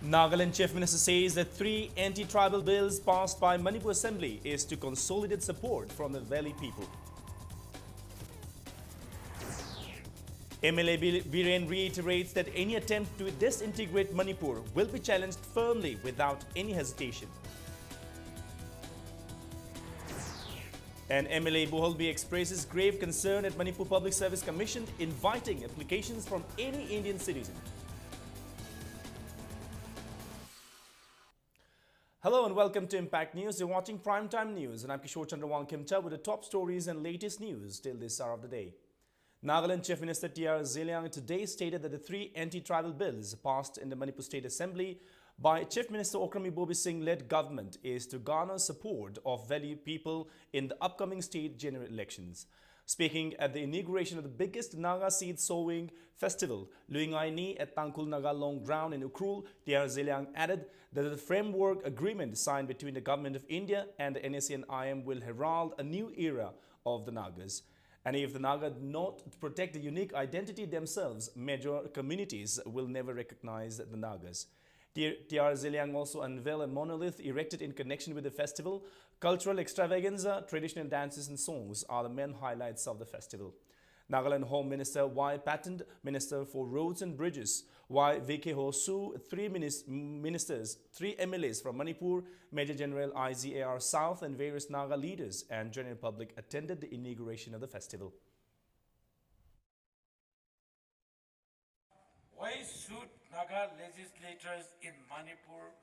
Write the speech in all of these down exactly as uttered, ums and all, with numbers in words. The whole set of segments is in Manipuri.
Nagaland Chief Minister says that three anti-tribal bills passed by Manipur Assembly is to consolidate support from the valley people. M L A Biren reiterates that any attempt to disintegrate Manipur will be challenged firmly without any hesitation. And M L A Buholbi expresses grave concern at Manipur Public Service Commission inviting applications from any Indian citizen. Hello and welcome to Impact News. You're watching Primetime News, and I'm Kishore Chandra Wangkhemcha with the top stories and latest news till this hour of the day. Nagaland Chief Minister T R Zeliang today stated that the three anti-tribal bills passed in the Manipur State Assembly by Chief Minister Okram Ibobi Singh-led government is to garner support of valley people in the upcoming state general elections. Speaking at the inauguration of the biggest Naga seed sowing festival, Luingaini at Tangkhul Naga Long Ground in Ukhrul, T R Zeliang added that the framework agreement signed between the Government of India and the N S C N I M will herald a new era of the Nagas. And if the Naga do not protect the unique identity themselves, major communities will never recognize the Nagas. T R Zeliang also unveiled a monolith erected in connection with the festival. Cultural extravaganza, traditional dances and songs are the main highlights of the festival. Nagaland Home Minister Y Patton, Minister for Roads and Bridges, Y V K Hosu, three minis- ministers, three M L As from Manipur, Major General I G A R South, and various Naga leaders and general public attended the inauguration of the festival. Why should Naga legislators in Manipur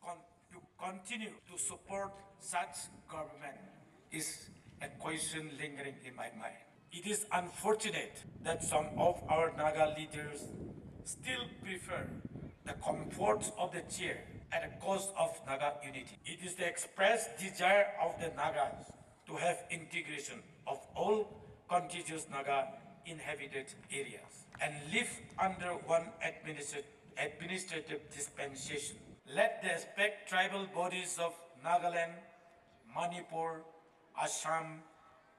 con- to continue to support such government is a question lingering in my mind. It is unfortunate that some of our Naga leaders still prefer the comforts of the chair at the cost of Naga unity. It is the expressed desire of the Nagas to have integration of all contiguous Naga inhabited areas and live under one administra- administrative dispensation. Let the aspect tribal bodies of Nagaland, Manipur, Assam,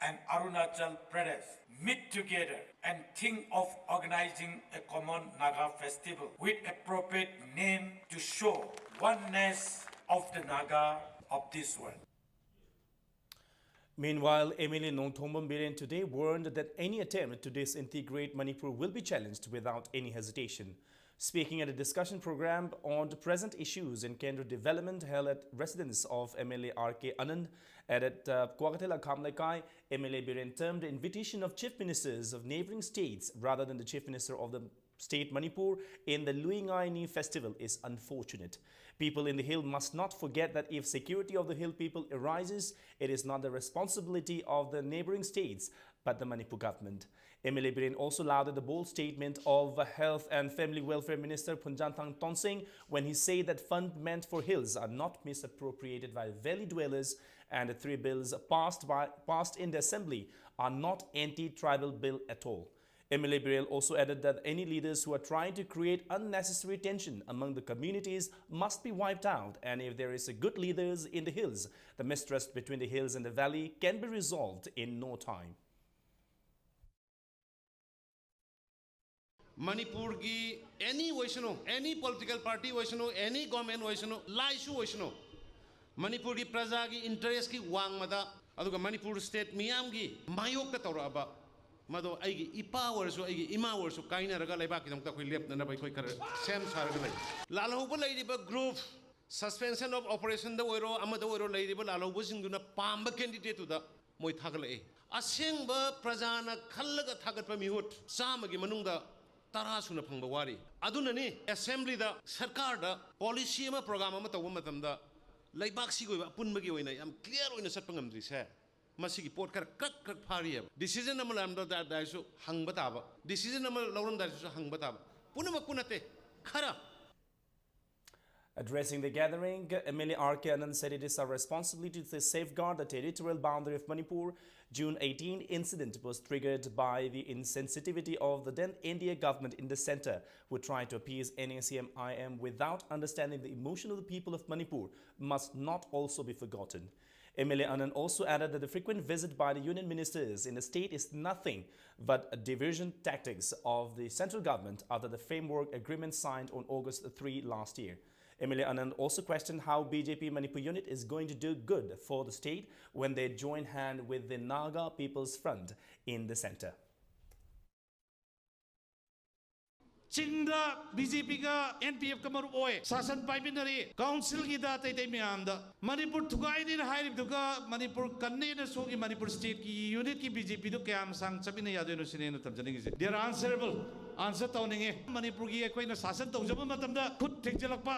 and Arunachal Pradesh meet together and think of organizing a common Naga festival with appropriate name to show oneness of the Naga of this world. Meanwhile, M L A Nongthombam Biren today warned that any attempt to disintegrate Manipur will be challenged without any hesitation. Speaking at a discussion program on the present issues in Kendra development held at residence of M L A R K Anand at uh, Kwagatela Khamlaikai, M L A Biren termed the invitation of chief ministers of neighboring states rather than the chief minister of the state Manipur in the Luingaini festival is unfortunate. People in the hill must not forget that if security of the hill people arises, it is not the responsibility of the neighboring states but the Manipur government. M L A Biren also lauded the bold statement of Health and Family Welfare Minister Phumzanthang Tonsing when he said that funds meant for hills are not misappropriated by valley dwellers, and the three bills passed, by, passed in the assembly are not anti-tribal bill at all. M L A Biren also added that any leaders who are trying to create unnecessary tension among the communities must be wiped out, and if there is a good leaders in the hills, the mistrust between the hills and the valley can be resolved in no time. ꯃꯅꯤꯄꯨꯔꯒꯤ ꯑꯦꯅꯤ ꯑꯣꯏꯁꯅꯨ, ꯑꯦꯅꯤ ꯄꯣꯂꯤꯇꯤꯀꯦꯜ ꯄꯥꯔꯇꯤ ꯑꯣꯏꯁꯅꯨ, ꯑꯦꯅꯤ ꯒꯣꯔꯃꯦꯟ ꯑꯣꯏꯁꯅꯨ, ꯂꯥꯏꯁꯨ ꯑꯣꯏꯁꯅꯨ, ꯃꯅꯤꯄꯨꯔꯒꯤ ꯄ꯭ꯔꯖꯥꯒꯤ ꯏꯟꯇꯔꯦꯁꯀꯤ ꯋꯥꯡꯃꯗ, ꯑꯗꯨꯒ ꯃꯅꯤꯄꯨꯔ ꯁ꯭ꯇꯦꯠ ꯃꯤꯌꯥꯝꯒꯤ ꯃꯥꯌꯣꯛꯇ ꯇꯧꯔꯛꯑꯕ, ꯃꯗꯣ ꯑꯩꯒꯤ ꯏꯄꯥ ꯑꯣꯏꯔꯁꯨ, ꯑꯩꯒꯤ ꯏꯃꯥ ꯑꯣꯏꯔꯁꯨ, ꯀꯥꯏꯅꯔꯒ ꯂꯩꯕꯥꯛꯀꯤꯗꯃꯛꯇ ꯑꯩꯈꯣꯏ ꯂꯦꯞꯅꯅꯕ ꯑꯩꯈꯣꯏ ꯈꯔ ꯁꯦꯝ ꯁꯥꯔꯒ ꯂꯩ꯫ ꯂꯥꯜꯍꯧꯕ ꯂꯩꯔꯤꯕ ꯒ꯭ꯔꯨꯞ, suspension of operationꯗ ꯑꯣꯏꯔꯣ, ꯑꯃꯗ ꯑꯣꯏꯔꯣ, ꯂꯩꯔꯤꯕ ꯂꯥꯜꯍꯧꯕꯁꯤꯡꯗꯨꯅ ꯄꯥꯝꯕ ꯀꯦꯟꯗꯤꯗꯦꯠꯇꯨꯗ ꯃꯣꯏ ꯊꯥꯒꯠꯂꯛꯏ꯫ ꯑꯁꯦꯡꯕ ꯄ꯭ꯔꯖꯥꯅ ꯈꯜꯂꯒ ꯊꯥꯒꯠꯄ ꯃꯤꯍꯨꯠ ꯆꯥꯝꯃꯒꯤ ꯃꯅꯨꯡꯗ ꯇꯔꯥ ꯁꯨꯅ ꯐꯪꯕ ꯋꯥꯔꯤ꯫ ꯑꯗꯨꯅꯅꯤ ꯑꯦꯁꯦꯝꯕ꯭ꯂꯤꯗ ꯁꯔꯀꯥꯔꯗ ꯄꯣꯂꯤꯁꯤ ꯑꯃ, ꯄ꯭ꯔꯣꯒ꯭ꯔꯥꯝ ꯑꯃ ꯇꯧꯕ ꯃꯇꯝꯗ ꯂꯩꯕꯥꯛꯁꯤꯒꯤ ꯑꯣꯏꯕ ꯑꯄꯨꯟꯕꯒꯤ ꯑꯣꯏꯅ ꯌꯥꯝ ꯀ꯭ꯂꯤꯌꯥꯔ ꯑꯣꯏꯅ ꯆꯠꯄ ꯉꯝꯗ꯭ꯔꯤꯁꯦ꯫ ꯃꯁꯤꯒꯤ ꯄꯣꯠ ꯈꯔ ꯀ꯭ꯔꯛ ꯀ꯭ꯔꯛ ꯐꯥꯔꯤꯑꯕ꯫ ꯗꯤꯁꯤꯖꯟ ꯑꯃ ꯂꯧꯔꯝꯗꯥꯏꯗꯁꯨ ꯍꯪꯕ ꯇꯥꯕ, ꯗꯤꯁꯤꯖꯟ ꯑꯃ ꯂꯧꯔꯝꯗꯥꯏꯗꯁꯨ ꯍꯪꯕ ꯇꯥꯕ꯫ ꯄꯨꯝꯅꯃꯛꯄꯨ ꯅꯠꯇꯦ, ꯈꯔ꯫ Addressing the gathering, M L A R K Anand said it is our responsibility to safeguard the territorial boundary of Manipur. June eighteen incident was triggered by the insensitivity of the then N D A government in the center, who tried to appease N A C M I M without understanding the emotion of the people of Manipur must not also be forgotten. M L A Anand also added that the frequent visit by the union ministers in the state is nothing but a diversion tactics of the central government after the framework agreement signed on August three last year. M L A Anand also questioned how B J P Manipur unit is going to do good for the state when they join hand with the Naga People's Front in the center. ꯆꯤꯡꯗ ꯕꯤ ꯖꯦ ꯄꯤꯒ ꯑꯦꯟ ꯄꯤ ꯑꯦꯐꯀ ꯃꯔꯨꯞ ꯑꯣꯏ, ꯁꯥꯁꯟ ꯄꯥꯏꯃꯤꯟꯅꯔꯤ꯫ ꯀꯥꯎꯟꯁꯤꯜꯒꯤꯗ ꯑꯇꯩ ꯑꯇꯩ ꯃꯌꯥꯝꯗ ꯃꯅꯤꯄꯨꯔ ꯊꯨꯒꯥꯏꯅꯤꯅ ꯍꯥꯏꯔꯤꯕꯗꯨꯒ ꯃꯅꯤꯄꯨꯔ ꯀꯟꯅꯦꯅ ꯁꯣꯝꯒꯤ ꯃꯅꯤꯄꯨꯔ ꯁ꯭ꯇꯦꯠꯀꯤ ꯌꯨꯅꯤꯠꯀꯤ ꯕꯤ ꯖꯦ ꯄꯤꯗꯨ ꯀꯌꯥꯝ ꯁꯥꯡ ꯆꯠꯃꯤꯟꯅ ꯌꯥꯗꯣꯏꯅꯣ ꯁꯤꯅꯦ ꯑꯩꯅ ꯊꯝꯖꯅꯤꯡꯉꯤꯁꯦ꯫ They are answerable, ꯑꯟꯁꯔ ꯇꯧꯅꯤꯡꯉꯦ꯫ ꯃꯅꯤꯄꯨꯔꯒꯤ ꯑꯩꯈꯣꯏꯅ ꯁꯥꯁꯟ ꯇꯧꯖꯕ ꯃꯇꯝꯗ ꯈꯨꯠ ꯊꯤꯡꯖꯤꯜꯂꯛꯄ,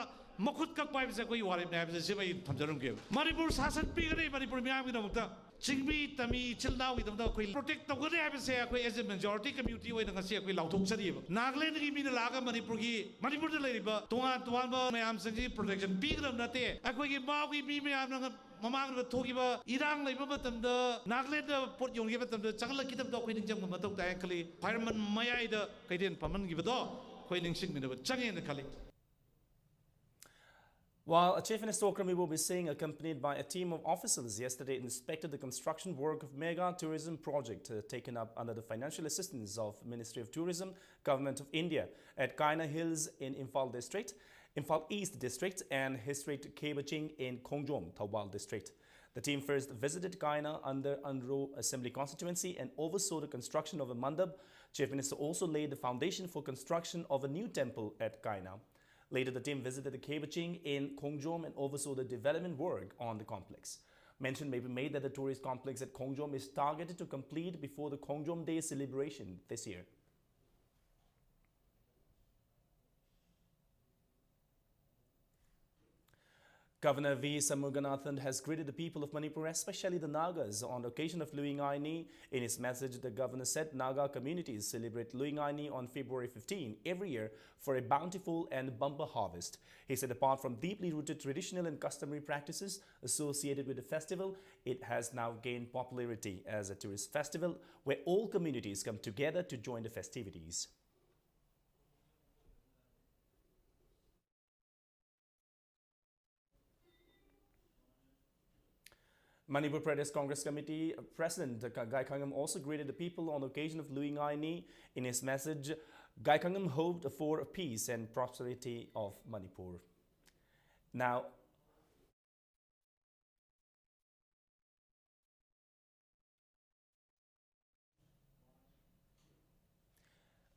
ꯃꯈꯨꯠ ꯀꯛꯄ ꯍꯥꯏꯕꯁꯦ ꯑꯩꯈꯣꯏꯒꯤ ꯋꯥꯔꯦꯞꯅꯦ ꯍꯥꯏꯕꯁꯦ ꯁꯤꯃ ꯑꯩ ꯊꯝꯖꯔꯝꯒꯦꯕ꯫ ꯃꯅꯤꯄꯨꯔ ꯁꯥꯁꯟ ꯄꯤꯒꯅꯤ ꯃꯅꯤꯄꯨꯔ ꯃꯤꯌꯥꯝꯒꯤꯗꯃꯛꯇ꯫ ꯆꯤꯡꯃꯤ ꯇꯝꯃꯤ ꯏꯆꯤꯜ ꯏꯅꯥꯎꯒꯤꯗꯃꯛꯇ ꯑꯩꯈꯣꯏ ꯄ꯭ꯔꯣꯇꯦꯛ ꯇꯧꯒꯅꯤ ꯍꯥꯏꯕꯁꯦ ꯑꯩꯈꯣꯏ as a majority community ꯑꯣꯏꯅ ꯉꯁꯤ ꯑꯩꯈꯣꯏ ꯂꯥꯎꯊꯣꯛꯆꯔꯤꯑꯕ꯫ ꯅꯥꯒꯥꯂꯦꯟꯗꯒꯤ ꯃꯤꯅ ꯂꯥꯛꯑꯒ ꯃꯅꯤꯄꯨꯔꯒꯤ, ꯃꯅꯤꯄꯨꯔꯗ ꯂꯩꯔꯤꯕ ꯇꯣꯉꯥꯟ ꯇꯣꯉꯥꯟꯕ ꯃꯌꯥꯝꯁꯤꯡꯁꯤ ꯄ꯭ꯔꯣꯇꯦꯛꯁꯟ ꯄꯤꯒꯗꯕ ꯅꯠꯇꯦ꯫ ꯑꯩꯈꯣꯏꯒꯤ ꯃꯥꯎꯒꯤ ꯃꯤ ꯃꯌꯥꯝꯅ ꯃꯃꯥꯡꯗ ꯊꯣꯛꯈꯤꯕ ꯏꯔꯥꯡ ꯂꯩꯕ ꯃꯇꯝꯗ ꯅꯥꯒꯥꯂꯦꯟꯗ ꯄꯣꯠ ꯌꯣꯟꯈꯤꯕ ꯃꯇꯝꯗ ꯆꯪꯍꯜꯂꯛꯈꯤꯗꯕꯗꯣ ꯑꯩꯈꯣꯏ ꯅꯤꯡꯁꯤꯡꯕ ꯃꯊꯧ ꯇꯥꯏ ꯈꯜꯂꯤ꯫ ꯐꯥꯏꯔꯃꯟ ꯃꯌꯥꯏꯗ ꯀꯩꯊꯦꯜ ꯐꯝꯍꯟꯈꯤꯕꯗꯣ ꯑꯩꯈꯣꯏ ꯅꯤꯡꯁꯤꯡꯃꯤꯟꯅꯕ ꯆꯪꯉꯦꯅ ꯈꯜꯂꯤ꯫ While Chief Minister Okram Ibobi Singh, accompanied by a team of officials, yesterday inspected the construction work of mega tourism project, uh, taken up under the financial assistance of Ministry of Tourism, Government of India, at Kaina Hills in Imphal District, Imphal East District, and Historic Kebaching in Khongjom, Thoubal District. The team first visited Kaina under Anro Assembly Constituency and oversaw the construction of a mandap. Chief Minister also laid the foundation for construction of a new temple at Kaina. Later, the team visited the Kebaching in Khongjom and oversaw the development work on the complex. Mention may be made that the tourist complex at Khongjom is targeted to complete before the Khongjom Day celebration this year. Governor V Shanmugathanathan has greeted the people of Manipur, especially the Nagas, on the occasion of Luingai Ni. In his message, the governor said Naga communities celebrate Luingai Ni on February fifteen every year for a bountiful and bumper harvest. He said apart from deeply rooted traditional and customary practices associated with the festival, it has now gained popularity as a tourist festival where all communities come together to join the festivities. Manipur Pradesh Congress Committee President Ga-, Gai Khangam also greeted the people on the occasion of Lui Ngai Ni. In his message, Gai Khangam hoped for peace and prosperity of Manipur. Now,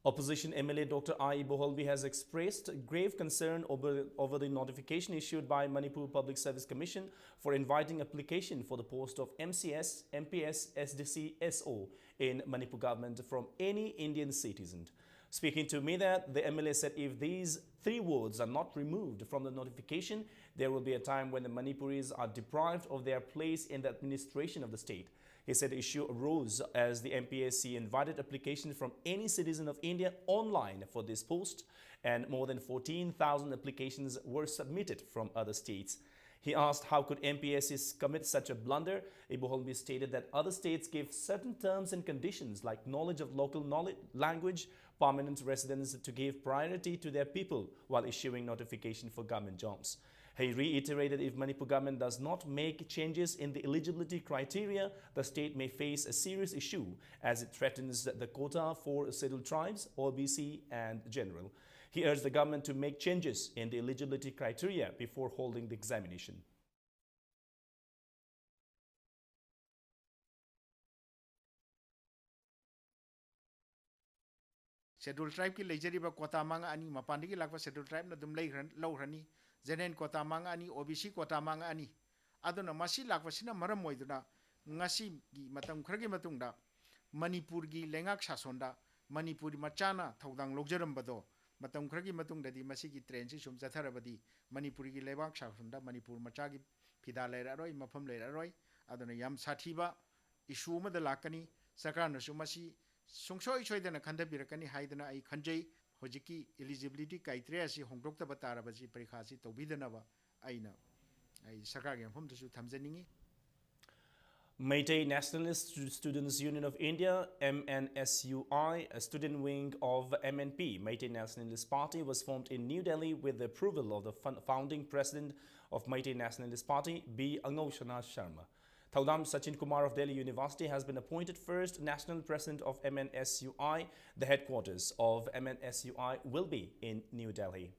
Opposition M L A Doctor I Iboholbi has expressed grave concern over, over the notification issued by Manipur Public Service Commission for inviting application for the post of M C S, M P S, S D C, S O in Manipur government from any Indian citizen. Speaking to Media, the M L A said if these three words are not removed from the notification, there will be a time when the Manipuris are deprived of their place in the administration of the state. He said the issue arose as the M P S C invited applications from any citizen of India online for this post, and more than fourteen thousand applications were submitted from other states. He asked how could M P S Cs commit such a blunder. Iboholbi stated that other states give certain terms and conditions like knowledge of local knowledge, language, permanent residents to give priority to their people while issuing notification for government jobs. He reiterated if Manipur government does not make changes in the eligibility criteria, the state may face a serious issue as it threatens the quota for scheduled tribes, O B C, and general. He urged the government to make changes in the eligibility criteria before holding the examination. Scheduled tribe ꯀꯤ ꯂꯩꯖꯔꯤꯕ quota ꯃꯉꯥ ꯑꯅꯤ ꯃꯄꯥꯟꯗꯒꯤ ꯂꯥꯛꯄ scheduled tribe ꯅ ꯑꯗꯨꯝ ꯂꯩꯈ꯭ꯔ-, ꯂꯧꯈ꯭ꯔꯅꯤ꯫ General quota ꯃꯉꯥ ꯑꯅꯤ, O B C quota ꯃꯉꯥ ꯑꯅꯤ꯫ ꯑꯗꯨꯅ ꯃꯁꯤ ꯂꯥꯛꯄꯁꯤꯅ ꯃꯔꯝ ꯑꯣꯏꯗꯨꯅ ꯉꯁꯤꯒꯤ ꯃꯇꯝ ꯈꯔꯒꯤ ꯃꯇꯨꯡꯗ ꯃꯅꯤꯄꯨꯔꯒꯤ ꯂꯩꯉꯥꯛ ꯁꯥꯁꯣꯟꯗ ꯃꯅꯤꯄꯨꯔꯤ ꯃꯆꯥꯅ ꯊꯧꯗꯥꯡ ꯂꯧꯖꯔꯝꯕꯗꯣ ꯃꯇꯝ ꯈꯔꯒꯤ ꯃꯇꯨꯡꯗꯗꯤ ꯃꯁꯤꯒꯤ trend ꯁꯤ ꯁꯨꯝ ꯆꯠꯊꯔꯕꯗꯤ ꯃꯅꯤꯄꯨꯔꯒꯤ ꯂꯩꯕꯥꯛ ꯁꯥꯁꯣꯟꯗ ꯃꯅꯤꯄꯨꯔ ꯃꯆꯥꯒꯤ ꯐꯤꯗꯥ ꯂꯩꯔꯛꯑꯔꯣꯏ, ꯃꯐꯝ ꯂꯩꯔꯛꯑꯔꯣꯏ꯫ ꯑꯗꯨꯅ ꯌꯥꯝ ꯁꯥꯊꯤꯕ issue ꯑꯃꯗ ꯂꯥꯛꯀꯅꯤ꯫ ꯁꯔꯀꯥꯔꯅꯁꯨ ꯃꯁꯤ ꯁꯨꯡꯁꯣꯏ ꯁꯣꯏꯗꯅ ꯈꯟꯊꯕꯤꯔꯛꯀꯅꯤ ꯍꯥꯏꯗꯅ ꯑꯩ ꯈꯟꯖꯩ꯫ ꯍꯧꯖꯤꯛꯀꯤ eligibility criteria ꯑꯁꯤ ꯍꯣꯡꯗꯣꯛꯇꯕ ꯇꯥꯔꯕꯁꯤ ꯄꯔꯤꯈꯥ ꯑꯁꯤ ꯇꯧꯕꯤꯗꯅꯕ ꯑꯩꯅ ꯑꯩ ꯁꯔꯀꯥꯔꯒꯤ ꯃꯐꯝꯗꯁꯨ ꯊꯝꯖꯅꯤꯡꯏ꯫ Meitei Nationalist Stu-, Students Union of India, M N S U I, a student wing of M N P, Meitei Nationalist Party, was formed in New Delhi with the approval of the fun-, founding president of Meitei Nationalist Party, B Angou Shanaz Sharma. Thadam Sachin Kumar of Delhi University has been appointed first National President of M N S U I. The headquarters of M N S U I will be in New Delhi.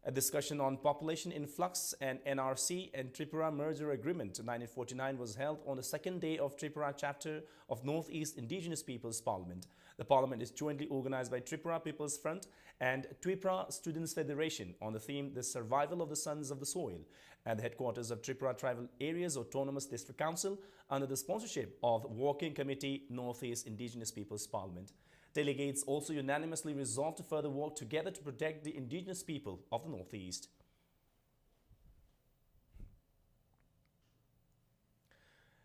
A discussion on population influx and N R C and Tripura merger agreement nineteen forty-nine was held on the second day of Tripura chapter of Northeast Indigenous Peoples Parliament. The parliament is jointly organized by Tripura People's Front and Tripura Students Federation on the theme The Survival of the Sons of the Soil at the headquarters of Tripura Tribal Areas Autonomous District Council under the sponsorship of Working Committee Northeast Indigenous Peoples Parliament. Delegates also unanimously resolved to further work together to protect the indigenous people of the Northeast.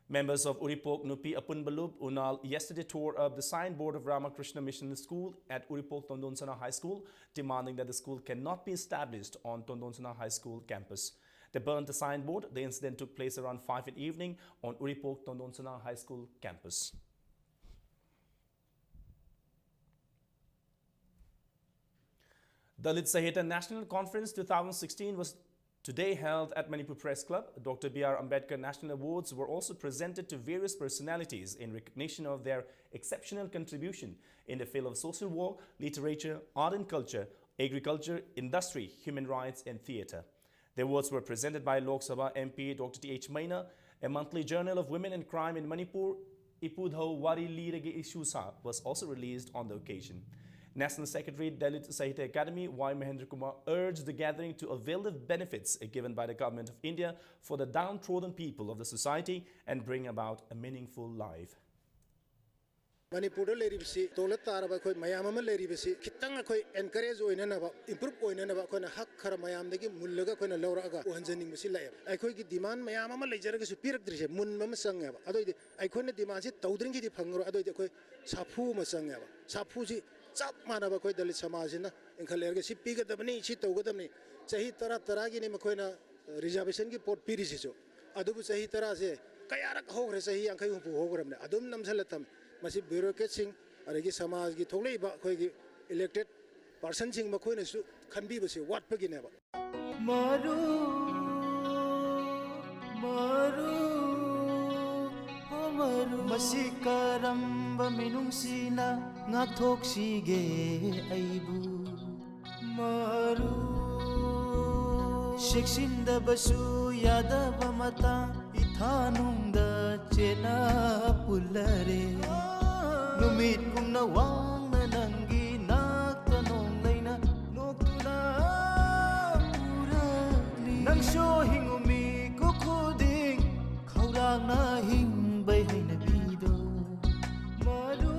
Members of Uripok Nupi Apunbalup Unal yesterday tore up the signboard of Ramakrishna Mission School at Uripok Tondonsana High School, demanding that the school cannot be established on Tondonsana High School campus. They burned the signboard. The incident took place around five in the evening on Uripok Tondonsana High School campus. Dalit Sahitya National Conference two thousand sixteen was today held at Manipur Press Club. Doctor B R Ambedkar National Awards were also presented to various personalities in recognition of their exceptional contribution in the field of social work, literature, art and culture, agriculture, industry, human rights, and theatre. The awards were presented by Lok Sabha M P Doctor T H Maina. A monthly journal of women and crime in Manipur, Ipudhou Wari Lirage Isusa, was also released on the occasion. National Secretary, Dalit Sahitya Academy, Y Mahendra Kumar, urged the gathering to avail the benefits given by the Government of India for the downtrodden people of the society and bring about a meaningful life. ꯃꯅꯤꯄꯨꯔꯗ ꯂꯩꯔꯤꯕꯁꯤ ꯇꯣꯂꯠ ꯇꯥꯔꯕ ꯑꯩꯈꯣꯏ ꯃꯌꯥꯝ ꯑꯃ ꯂꯩꯔꯤꯕꯁꯤ ꯈꯤꯇꯪ ꯑꯩꯈꯣꯏ ꯑꯦꯟꯀꯔꯦꯖ ꯑꯣꯏꯅꯅꯕ, ꯏꯝꯄ꯭ꯔꯨꯞ ꯑꯣꯏꯅꯅꯕ ꯑꯩꯈꯣꯏꯅ ꯍꯛ ꯈꯔ ꯃꯌꯥꯝꯗꯒꯤ ꯃꯨꯜꯂꯒ ꯑꯩꯈꯣꯏꯅ ꯂꯧꯔꯛꯑꯒ ꯎꯍꯟꯖꯅꯤꯡꯕꯁꯤ ꯂꯥꯛꯑꯦꯕ꯫ ꯑꯩꯈꯣꯏꯒꯤ ꯗꯤꯃꯥꯟ ꯃꯌꯥꯝ ꯑꯃ ꯂꯩꯖꯔꯒꯁꯨ ꯄꯤꯔꯛꯇ꯭ꯔꯤꯁꯦ ꯃꯨꯟꯕ ꯑꯃ ꯆꯪꯉꯦꯕ꯫ ꯑꯗꯨꯑꯣꯏꯗꯤ ꯑꯩꯈꯣꯏꯅ ꯗꯤꯃꯥꯟꯁꯤ ꯇꯧꯗ꯭ꯔꯤꯉꯩꯗꯤ ꯐꯪꯉꯔꯣꯏ꯫ ꯑꯗꯨꯑꯣꯏꯗꯤ ꯑꯩꯈꯣꯏ ꯁꯥꯐꯨ ꯑꯃ ꯆꯪꯉꯦꯕ꯫ ꯁꯥꯐꯨꯁꯤ ꯆꯞ ꯃꯥꯟꯅꯕ ꯑꯩꯈꯣꯏ ꯗꯂꯤꯠ ꯁꯃꯥꯖꯁꯤꯅ ꯏꯟꯈꯠꯂꯦ ꯍꯥꯏꯔꯒ ꯁꯤ ꯄꯤꯒꯗꯕꯅꯤ, ꯁꯤ ꯇꯧꯒꯗꯕꯅꯤ꯫ ꯆꯍꯤ ꯇꯔꯥ ꯇꯔꯥꯒꯤꯅꯤ ꯃꯈꯣꯏꯅ ꯔꯤꯖꯥꯔꯕꯦꯁꯟꯒꯤ ꯄꯣꯠ ꯄꯤꯔꯤꯁꯤꯁꯨ꯫ ꯑꯗꯨꯕꯨ ꯆꯍꯤ ꯇꯔꯥꯁꯦ ꯀꯌꯥꯔꯛ ꯍꯧꯈ꯭ꯔꯦ, ꯆꯍꯤ ꯌꯥꯡꯈꯩ ꯍꯨꯝꯐꯨ ꯍꯧꯈ꯭ꯔꯕꯅꯦ, ꯑꯗꯨꯝ ꯅꯝꯁꯤꯜꯂ ꯊꯝꯃꯤ꯫ ꯃꯁꯤ ꯕ꯭ꯌꯨꯔꯣꯀ꯭ꯔꯦꯠꯁꯤꯡ ꯑꯗꯒꯤ ꯁꯃꯥꯖꯒꯤ ꯊꯣꯛꯂꯛꯏꯕ ꯑꯩꯈꯣꯏꯒꯤ ꯏꯂꯦꯛꯇꯦꯠ ꯄꯥꯔꯁꯟꯁꯤꯡ ꯃꯈꯣꯏꯅꯁꯨ ꯈꯟꯕꯤꯕꯁꯦ ꯋꯥꯠꯄꯒꯤꯅꯦꯕ꯫ ꯃꯔꯨ ꯃꯔꯨ ꯃꯔꯨ꯫ ꯃꯁꯤ ꯀꯔꯝꯕ ꯃꯤꯅꯨꯡꯁꯤꯅ ꯉꯥꯛꯊꯣꯛꯁꯤꯒꯦ ꯑꯩꯕꯨ? ꯃꯔꯨ꯫ ꯆꯦꯛꯁꯤꯟꯗꯕꯁꯨ ꯌꯥꯗꯕ ꯃꯇꯥꯡ, ꯏꯊꯥꯅꯨꯡꯗ ꯆꯦꯟꯅ ꯄꯨꯜꯂꯔꯦ꯫ ꯅꯨꯃꯤꯠ ꯀꯨꯝꯅ ꯋꯥꯡꯅ ꯅꯪꯒꯤ ꯅꯥꯛꯇ ꯅꯣꯡꯂꯩꯅ ꯅꯣꯛꯇꯨꯅ ꯄꯨꯔꯛꯂꯤ꯫ ꯅꯪꯁꯨ ꯍꯤꯡꯉꯨ ꯃꯤꯀꯨꯞ ꯈꯨꯗꯤꯡ ꯈꯧꯔꯥꯡꯅ ꯍꯤꯡꯕꯩ ꯍꯩꯅꯕꯤꯗꯣ꯫ ꯃꯔꯨ꯫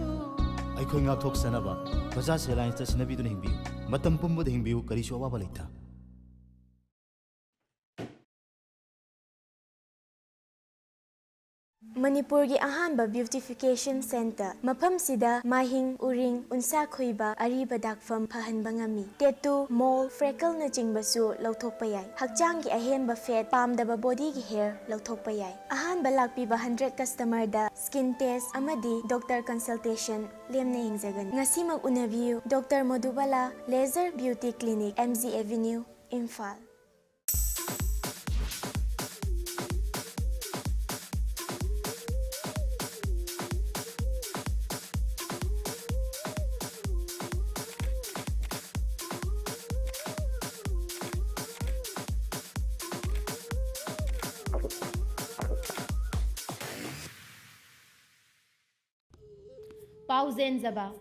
ꯑꯩꯈꯣꯏ ꯉꯥꯛꯊꯣꯛꯆꯅꯕ ꯕꯖꯥꯖ ꯑꯦꯂꯥꯌꯟꯁꯇ ꯁꯤꯟꯅꯕꯤꯗꯨꯅ ꯍꯤꯡꯕꯤꯌꯨ꯫ ꯃꯇꯝ ꯄꯨꯝꯕꯗ ꯍꯤꯡꯕꯤꯌꯨ, ꯀꯔꯤꯁꯨ ꯑꯋꯥꯕ ꯂꯩꯇ꯫ ꯃꯅꯤꯄꯨꯔꯒꯤ ꯑꯍꯥꯟꯕ beautification centre꯫ ꯃꯐꯝꯁꯤꯗ ꯃꯍꯤꯡ, ꯎꯔꯤꯡ, ꯎꯟꯁꯥ ꯈꯨꯏꯕ, ꯑꯔꯤꯕ ꯗꯥꯛꯐꯝ ꯐꯍꯟꯕ ꯉꯝꯃꯤ꯫ Tattoo, mole, freckleꯅꯆꯤꯡꯕꯁꯨ ꯂꯧꯊꯣꯛꯄ ꯌꯥꯏ꯫ ꯍꯛꯆꯥꯡꯒꯤ ꯑꯍꯦꯟꯕ fat, ꯄꯥꯝꯗꯕ bodyꯒꯤ hair ꯂꯧꯊꯣꯛꯄ ꯌꯥꯏ꯫ ꯑꯍꯥꯟꯕ ꯂꯥꯛꯄꯤꯕ hundred customerꯗ skin test ꯑꯃꯗꯤ doctor consultation ꯂꯦꯝꯅ ꯌꯦꯡꯖꯒꯅꯤ꯫ ꯉꯁꯤꯃꯛ ꯎꯅꯕꯤꯌꯨ꯫ Doctor ꯃꯣꯗꯨꯕꯥꯂꯥ Laser Beauty Clinic, M G Avenue, Imphal. ꯄꯥꯎꯖꯦꯟꯖꯕ꯫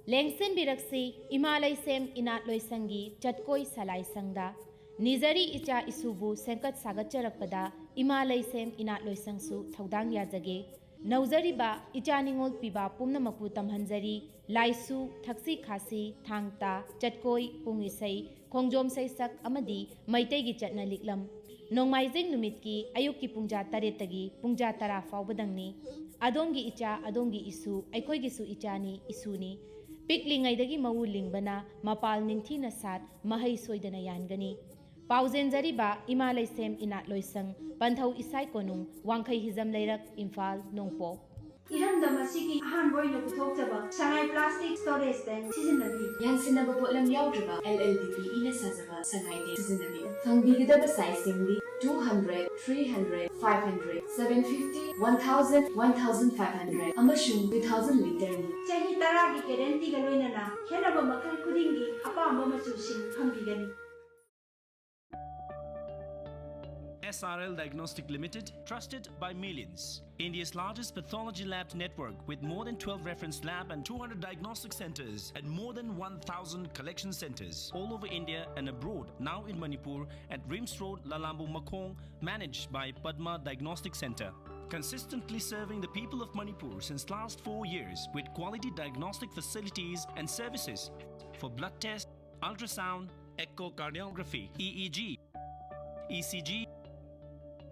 ꯂꯦꯡꯁꯤꯟꯕꯤꯔꯛꯁꯤ ꯏꯃꯥ ꯂꯩꯁꯦꯝ ꯏꯅꯥꯠ ꯂꯣꯏꯁꯪꯒꯤ ꯆꯠꯀꯣꯏ ꯁꯂꯥꯏꯁꯪꯗ꯫ ꯅꯤꯖꯔꯤ ꯏꯆꯥ ꯏꯁꯨꯕꯨ ꯁꯦꯝꯒꯠ ꯁꯥꯒꯠꯆꯔꯛꯄꯗ ꯏꯃꯥ ꯂꯩꯁꯦꯝ ꯏꯅꯥꯠ ꯂꯣꯏꯁꯪꯁꯨ ꯊꯧꯗꯥꯡ ꯌꯥꯖꯒꯦ꯫ ꯅꯧꯖꯔꯤꯕ ꯏꯆꯥ ꯅꯤꯉꯣꯜ ꯄꯤꯕ ꯄꯨꯝꯅꯃꯛꯄꯨ ꯇꯝꯍꯟꯖꯔꯤ꯫ ꯂꯥꯏꯁꯨ, ꯊꯛꯁꯤ ꯈꯥꯁꯤ, ꯊꯥꯡ ꯇꯥ, ꯆꯠꯀꯣꯏ, ꯄꯨꯡ ꯏꯁꯩ, ꯈꯣꯡꯖꯣꯝ ꯁꯩꯁꯛ ꯑꯃꯗꯤ ꯃꯩꯇꯩꯒꯤ ꯆꯠꯅ ꯂꯤꯛꯂꯝ꯫ ꯅꯣꯡꯃꯥꯏꯖꯤꯡ ꯅꯨꯃꯤꯠꯀꯤ ꯑꯌꯨꯛꯀꯤ ꯄꯨꯡꯖꯥ ꯇꯔꯦꯠꯇꯒꯤ ꯄꯨꯡꯖꯥ ꯇꯔꯥ ꯐꯥꯎꯕꯗꯪꯅꯤ꯫ ꯑꯗꯣꯝꯒꯤ ꯏꯆꯥ, ꯑꯗꯣꯝꯒꯤ ꯏꯁꯨ, ꯑꯩꯈꯣꯏꯒꯤꯁꯨ ꯏꯆꯥꯅꯤ, ꯏꯁꯨꯅꯤ꯫ ꯄꯤꯛꯂꯤꯉꯩꯗꯒꯤ ꯃꯎ ꯂꯤꯡꯕꯅ ꯃꯄꯥꯜ ꯅꯤꯡꯊꯤꯅ ꯁꯥꯠ, ꯃꯍꯩ ꯁꯣꯏꯗꯅ ꯌꯥꯟꯒꯅꯤ꯫ ꯄꯥꯎꯖꯦꯟꯖꯔꯤꯕ ꯏꯃꯥ ꯂꯩꯁꯦꯝ ꯏꯅꯥꯠ ꯂꯣꯏꯁꯪ, ꯄꯟꯊꯧ ꯏꯁꯥꯏ ꯀꯣꯅꯨꯡ, ꯋꯥꯡꯈꯩ ꯍꯤꯖꯝ ꯂꯩꯔꯛ, ꯏꯝꯐꯥꯜ, ꯅꯣꯡꯄꯣꯛ꯫ ꯏꯔꯝꯗꯝ ꯑꯁꯤꯒꯤ ꯑꯍꯥꯟꯕ ꯑꯣꯏꯅ ꯄꯨꯊꯣꯛꯆꯕ ꯁꯉꯥꯏ plastic storage tank ꯁꯤꯖꯤꯟꯅꯕꯤꯌꯨ꯫ ꯌꯥꯟꯁꯤꯟꯅꯕ ꯄꯣꯠꯂꯝ ꯌꯥꯎꯗ꯭ꯔꯕ L L D P E ꯅ ꯁꯥꯖꯕ ꯁꯉꯥꯏ tank ꯁꯤꯖꯤꯟꯅꯕꯤꯌꯨ꯫ ꯐꯪꯕꯤꯒꯗꯕ sizeꯁꯤꯡꯗꯤ two hundred, three hundred, five hundred, seven fifty, one thousand, one thousand five hundred ꯑꯃꯁꯨꯡ two thousand ꯂꯤꯇꯔꯅꯤ꯫ ꯆꯍꯤ ꯇꯔꯥꯒꯤ ꯒꯦꯔꯦꯟꯇꯤꯒ ꯂꯣꯏꯅꯅ ꯈꯦꯠꯅꯕ ꯃꯈꯜ ꯈꯨꯗꯤꯡꯒꯤ ꯑꯄꯥꯝꯕ ꯃꯆꯨꯁꯤꯡ ꯐꯪꯕꯤꯒꯅꯤ꯫ S R L Diagnostic Limited, trusted by millions. India's largest pathology lab network with more than twelve reference lab and two hundred diagnostic centers and more than one thousand collection centers all over India and abroad, now in Manipur at RIMS Road, Lalambung Makhong, managed by Padma Diagnostic Center. Consistently serving the people of Manipur since last four years with quality diagnostic facilities and services for blood test, ultrasound, echocardiography, E E G, E C G,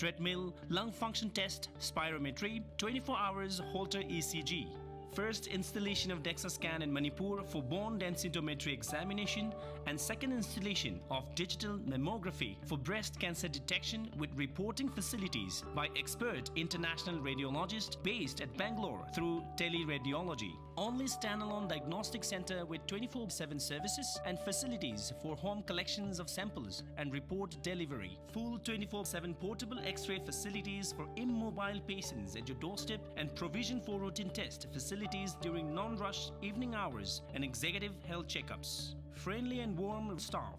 treadmill, lung function test, spirometry, twenty-four hours Holter E C G. First installation of DEXA scan in Manipur for bone densitometry examination and second installation of digital mammography for breast cancer detection with reporting facilities by expert international radiologist based at Bangalore through teleradiology. Only standalone diagnostic center with twenty-four seven services and facilities for home collections of samples and report delivery. Full twenty-four seven portable X-ray facilities for immobile patients at your doorstep and provision for routine test facilities during non-rush evening hours and executive health checkups. Friendly and warm staff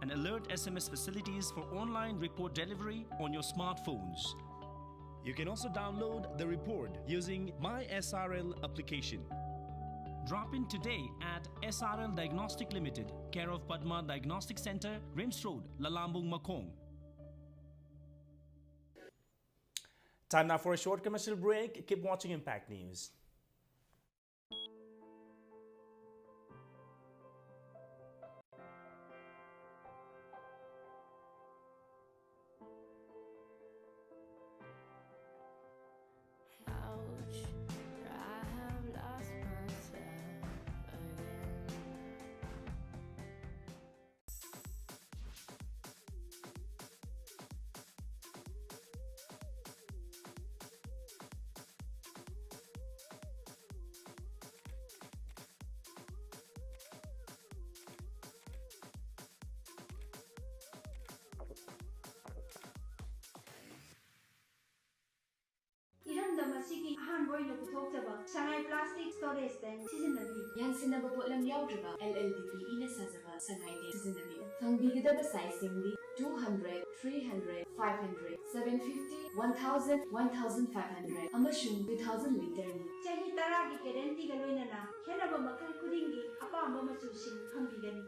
and alert S M S facilities for online report delivery on your smartphones. You can also download the report using My S R L application. Drop in today at S R L Diagnostic Limited, care of Padma Diagnostic Center, RIMS Road, Lalambung, Makhong. Time now for a short commercial break. Keep watching Impact News. Ouch, I have lost myself again. ꯑꯁꯤꯒꯤ ꯑꯍꯥꯟꯕ ꯑꯣꯏꯅ ꯄꯨꯊꯣꯛꯆꯕ ꯁꯉꯥꯏ ꯄ꯭ꯂꯥꯁꯇꯤꯛ ꯁ꯭ꯇꯣꯔꯦꯖ ꯇꯦꯡ ꯁꯤꯖꯤꯟꯅꯕꯤꯌꯨ꯫ ꯌꯥꯟꯁꯤꯟꯅꯕ ꯄꯣꯠꯂꯝ ꯌꯥꯎꯗ꯭ꯔꯕ L L D P ꯏꯅ ꯁꯥꯖꯕ ꯁꯉꯥꯏ ꯇꯦꯡ ꯁꯤꯖꯤꯟꯅꯕꯤꯌꯨ꯫ ꯐꯪꯕꯤꯒꯗꯕ ꯁꯥꯏꯖꯁꯤꯡꯗꯤ two hundred, three hundred, five hundred, seven fifty, one thousand, one thousand five hundred ꯑꯃꯁꯨꯡ two thousand ꯂꯤꯇꯔꯅꯤ꯫ ꯆꯍꯤ ꯇꯔꯥꯒꯤ ꯒꯦꯔꯦꯟꯇꯤꯒ ꯂꯣꯏꯅꯅ ꯈꯦꯠꯅꯕ ꯃꯈꯜ ꯈꯨꯗꯤꯡꯒꯤ ꯑꯄꯥꯝꯕ ꯃꯆꯨꯁꯤꯡ ꯐꯪꯕꯤꯒꯅꯤ꯫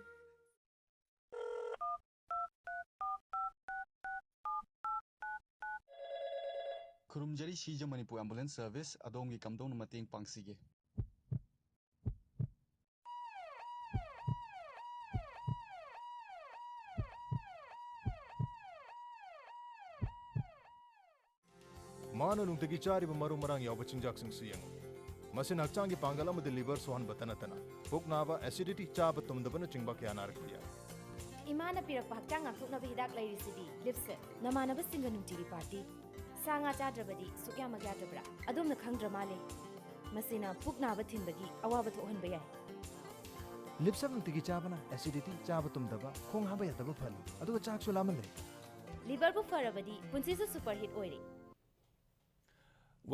ꯈꯨꯔꯨꯝꯖꯔꯤ, ꯁꯤꯖ ꯃꯅꯤꯄꯨꯔ ꯑꯦꯝꯕꯨꯂꯦꯟꯁ ꯁꯔꯚꯤꯁ, ꯑꯗꯣꯝꯒꯤ ꯀꯝꯗꯧꯅ ꯃꯇꯦꯡ ꯄꯥꯡꯁꯤꯒꯦ? ꯃꯥꯅ ꯅꯨꯡꯇꯤꯒꯤ ꯆꯥꯔꯤꯕ ꯃꯔꯨ ꯃꯔꯥꯡ ꯌꯥꯎꯕ ꯆꯤꯟꯖꯥꯛꯁꯤꯡꯁꯨ ꯌꯦꯡꯉꯨ꯫ ꯃꯁꯤꯅ ꯍꯛꯆꯥꯡꯒꯤ ꯄꯥꯡꯒꯜ ꯑꯃꯗꯤ ꯂꯤꯚꯔ ꯁꯣꯛꯍꯟꯕꯇ ꯅꯠꯇꯅ ꯄꯨꯛ ꯅꯥꯕ, ꯑꯦꯁꯤꯗꯤꯇꯤ, ꯆꯥꯕ ꯇꯨꯝꯗꯕꯅꯆꯤꯡꯕ ꯀꯌꯥ ꯅꯥꯔꯛꯄ ꯌꯥꯏ꯫ ꯏꯃꯥꯅ ꯄꯤꯔꯛꯄ ꯍꯛꯆꯥꯡ ꯉꯥꯛꯊꯣꯛꯅꯕ ꯍꯤꯗꯥꯛ ꯂꯩꯔꯤꯁꯤꯗꯤ꯫ ꯂꯤꯞꯁꯦ꯫ ꯅꯃꯥꯟꯅꯕꯁꯤꯡꯒ ꯅꯨꯡꯇꯤꯒꯤ ꯄꯥꯔꯇꯤ꯫ ꯁꯥ ꯉꯥ ꯆꯥꯗ꯭ꯔꯕꯗꯤ ꯁꯨꯛꯌꯥꯃꯛ ꯌꯥꯗ꯭ꯔꯕ꯭ꯔꯥ? ꯑꯗꯣꯝꯅ ꯈꯪꯗ꯭ꯔ ꯃꯥꯜꯂꯦ꯫ ꯃꯁꯤꯅ ꯄꯨꯛ ꯅꯥꯕ ꯊꯤꯟꯕꯒꯤ ꯑꯋꯥꯕ ꯊꯣꯛꯍꯟꯕ ꯌꯥꯏ꯫ ꯂꯤꯞꯁꯦꯞ ꯅꯨꯡꯇꯤꯒꯤ ꯆꯥꯕꯅ ꯑꯦꯁꯤꯗꯤꯇꯤ, ꯆꯥꯕ ꯇꯨꯝꯗꯕ, ꯈꯣꯡ ꯍꯥꯝꯕ ꯌꯥꯗꯕ ꯐꯍꯜꯂꯤ, ꯑꯗꯨꯒ ꯆꯥꯛꯁꯨ ꯂꯥꯝꯍꯜꯂꯦ꯫ ꯂꯤꯚꯔꯕꯨ ꯐꯔꯕꯗꯤ ꯄꯨꯟꯁꯤꯁꯨ ꯁꯨꯄꯔ ꯍꯤꯠ ꯑꯣꯏꯔꯦ꯫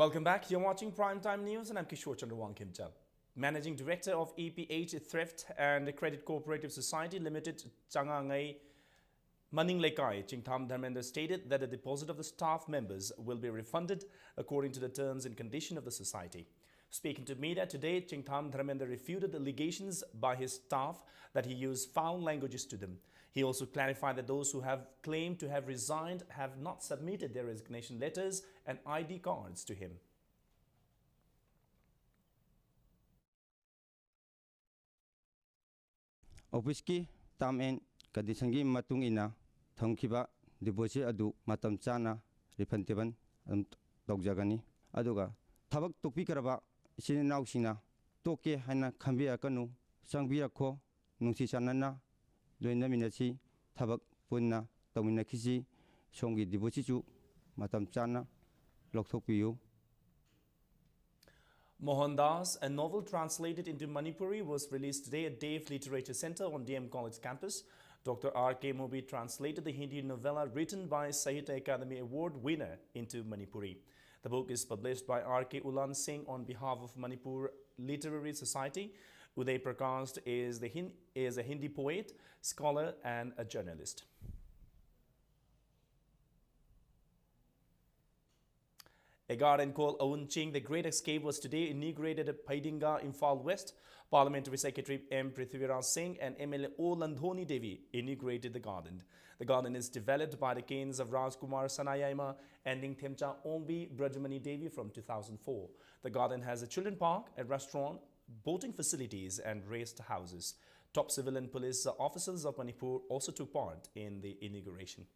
Welcome back. You're watching Prime Time News and I'm Kishore Chandra Wangkhemcha. Managing Director of E P H Thrift and Credit Cooperative Society Limited, Changangai Maning Leikai, Chingtham Dharmendra stated that the deposit of the staff members will be refunded according to the terms and condition of the society. Speaking to media today, Chingtham Dharmendra refuted the allegations by his staff that he used foul languages to them. He also clarified that those who have claimed to have resigned have not submitted their resignation letters and I D cards to him. ꯑꯣꯐꯤꯁꯀꯤ ꯇꯥꯔꯝ ꯑꯦꯟ ꯀꯟꯗꯤꯁꯟꯒꯤ ꯃꯇꯨꯡ ꯏꯟꯅ ꯊꯝꯈꯤꯕ ꯗꯤꯄꯣꯖꯤꯠ ꯑꯗꯨ ꯃꯇꯝ ꯆꯥꯅ ꯔꯤꯐꯟꯗꯦꯕꯜ ꯑꯗꯨꯝ ꯇꯧꯖꯒꯅꯤ꯫ ꯑꯗꯨꯒ ꯊꯕꯛ ꯇꯣꯛꯄꯤꯈ꯭ꯔꯕ ꯏꯆꯤꯟ ꯏꯅꯥꯎꯁꯤꯡꯅ ꯇꯣꯛꯀꯦ ꯍꯥꯏꯅ ꯈꯟꯕꯤꯔꯛꯀꯅꯨ, ꯆꯪꯕꯤꯔꯛꯈꯣ, ꯅꯨꯡꯁꯤ ꯆꯥꯟꯅꯅ ꯂꯣꯏꯅꯃꯤꯟꯅꯁꯤ, ꯊꯕꯛ ꯄꯨꯟꯅ ꯇꯧꯃꯤꯟꯅꯈꯤꯁꯤ꯫ ꯁꯣꯝꯒꯤ ꯗꯤꯄꯣꯖꯤꯠꯁꯨ ꯃꯇꯝ ꯆꯥꯅ ꯂꯧꯊꯣꯛꯄꯤꯌꯨ꯫ Mohandas, a novel translated into Manipuri, was released today at Dev Literature Centre on D M College campus. Doctor R K Mobi translated the Hindi novella written by Sahitya Akademi Award winner into Manipuri. The book is published by R K Ulan Singh on behalf of Manipur Literary Society. Uday Prakash is, the Hin- is a Hindi poet, scholar, and a journalist. A garden called Aun Ching, The Great Escape, was today inaugurated at Pheidinga, Imphal West. Parliamentary Secretary M Prithviraj Singh and M L A O Landhoni Devi inaugurated the garden. The garden is developed by the Kains of Rajkumar Sanayaima and Ningthemcha Ongbi Brajamani Devi from two thousand four. The garden has a children park, a restaurant, boating facilities, and rest houses. Top civil and police officers of Manipur also took part in the inauguration.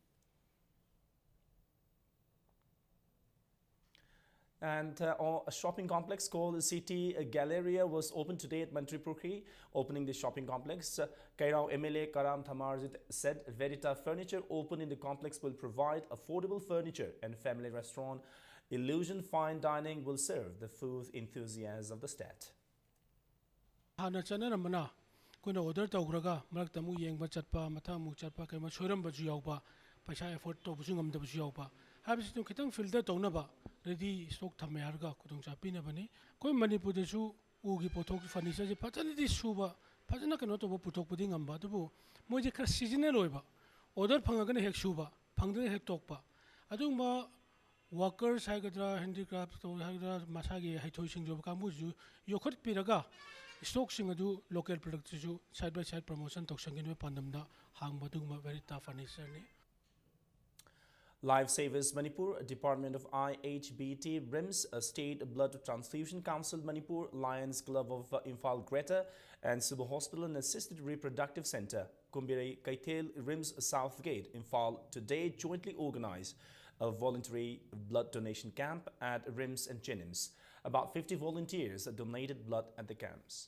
And uh, a shopping complex called City Galleria was opened today at Mantripukhri. Opening the shopping complex, uh, Kairao M L A Karam Thamarjit said Verita Furniture opened in the complex will provide affordable furniture and family restaurant Illusion Fine Dining will serve the food enthusiasts of the state. ꯍꯥꯟꯅ ꯆꯠꯅꯔꯝꯕꯅ ꯑꯩꯈꯣꯏꯅ ꯑꯣꯔꯗꯔ ꯇꯧꯈ꯭ꯔꯒ ꯃꯔꯛꯇ ꯑꯃꯨꯛ ꯌꯦꯡꯕ ꯆꯠꯄ, ꯃꯊꯪ ꯑꯃꯨꯛ ꯆꯠꯄ, ꯀꯩꯒꯨꯝꯕ ꯁꯣꯏꯔꯝꯕꯁꯨ ꯌꯥꯎꯕ, ꯄꯩꯁꯥ ꯑꯦꯐꯣꯔꯗ ꯇꯧꯕꯁꯨ ꯉꯝꯗꯕꯁꯨ ꯌꯥꯎꯕ ꯍꯥꯏꯕꯁꯤꯗ ꯈꯤꯇꯪ ꯐꯤꯜꯇꯔ ꯇꯧꯅꯕ ꯔꯦꯗꯤ ꯁ꯭ꯇꯣꯛ ꯊꯝꯃꯦ ꯍꯥꯏꯔꯒ ꯈꯨꯗꯣꯡꯆꯥꯕ ꯄꯤꯅꯕꯅꯤ꯫ ꯑꯩꯈꯣꯏ ꯃꯅꯤꯄꯨꯔꯗꯁꯨ ꯎꯒꯤ ꯄꯣꯠꯊꯣꯛ, ꯐꯔꯅꯤꯆꯔꯁꯦ ꯐꯖꯅꯗꯤ ꯁꯨꯕ, ꯐꯖꯅ ꯀꯩꯅꯣ ꯇꯧꯕ, ꯄꯨꯊꯣꯛꯄꯗꯤ ꯉꯝꯕ, ꯑꯗꯨꯕꯨ ꯃꯣꯏꯁꯦ ꯈꯔ ꯁꯤꯖꯟꯅꯦꯜ ꯑꯣꯏꯕ, ꯑꯣꯔꯗꯔ ꯐꯪꯉꯒꯅ ꯍꯦꯛ ꯁꯨꯕ, ꯐꯪꯗ꯭ꯔꯒ ꯍꯦꯛ ꯇꯣꯛꯄ, ꯑꯗꯨꯒꯨꯝꯕ ꯋꯥꯔꯀꯔꯁ ꯍꯥꯏꯒꯗ꯭ꯔꯥ, ꯍꯦꯟꯗꯤꯀ꯭ꯔꯥꯐ ꯇꯧ ꯍꯥꯏꯒꯗ꯭ꯔꯥ, ꯃꯁꯥꯒꯤ ꯍꯩꯊꯣꯏ ꯁꯤꯡꯊꯣꯏꯕ ꯀꯥꯡꯕꯨꯁꯤꯁꯨ ꯌꯣꯛꯈꯠꯄꯤꯔꯒ ꯁ꯭ꯇꯣꯛꯁꯤꯡ ꯑꯗꯨ ꯂꯣꯀꯦꯜ ꯄ꯭ꯔꯗꯛꯇꯁꯨ ꯁꯥꯏꯠ ꯕꯥꯏ ꯁꯥꯏꯠ ꯄ꯭ꯔꯃꯣꯁꯟ ꯇꯧꯁꯟꯈꯤꯅꯕ ꯄꯥꯟꯗꯝꯗ ꯍꯥꯡꯕ ꯑꯗꯨꯒꯨꯝꯕ ꯚꯦꯔꯤꯇꯥ ꯐꯔꯅꯤꯆꯔꯅꯤ꯫ Lifesavers Manipur, Department of I H B T, RIMS, a State Blood Transfusion Council Manipur, Lions Club of uh, Imphal Greater, and Civil Hospital and Assisted Reproductive Center, Kumbirei Kaithel, RIMS South Gate, Imphal, today jointly organized a voluntary blood donation camp at RIMS and JNIMS. About fifty volunteers donated blood at the camps.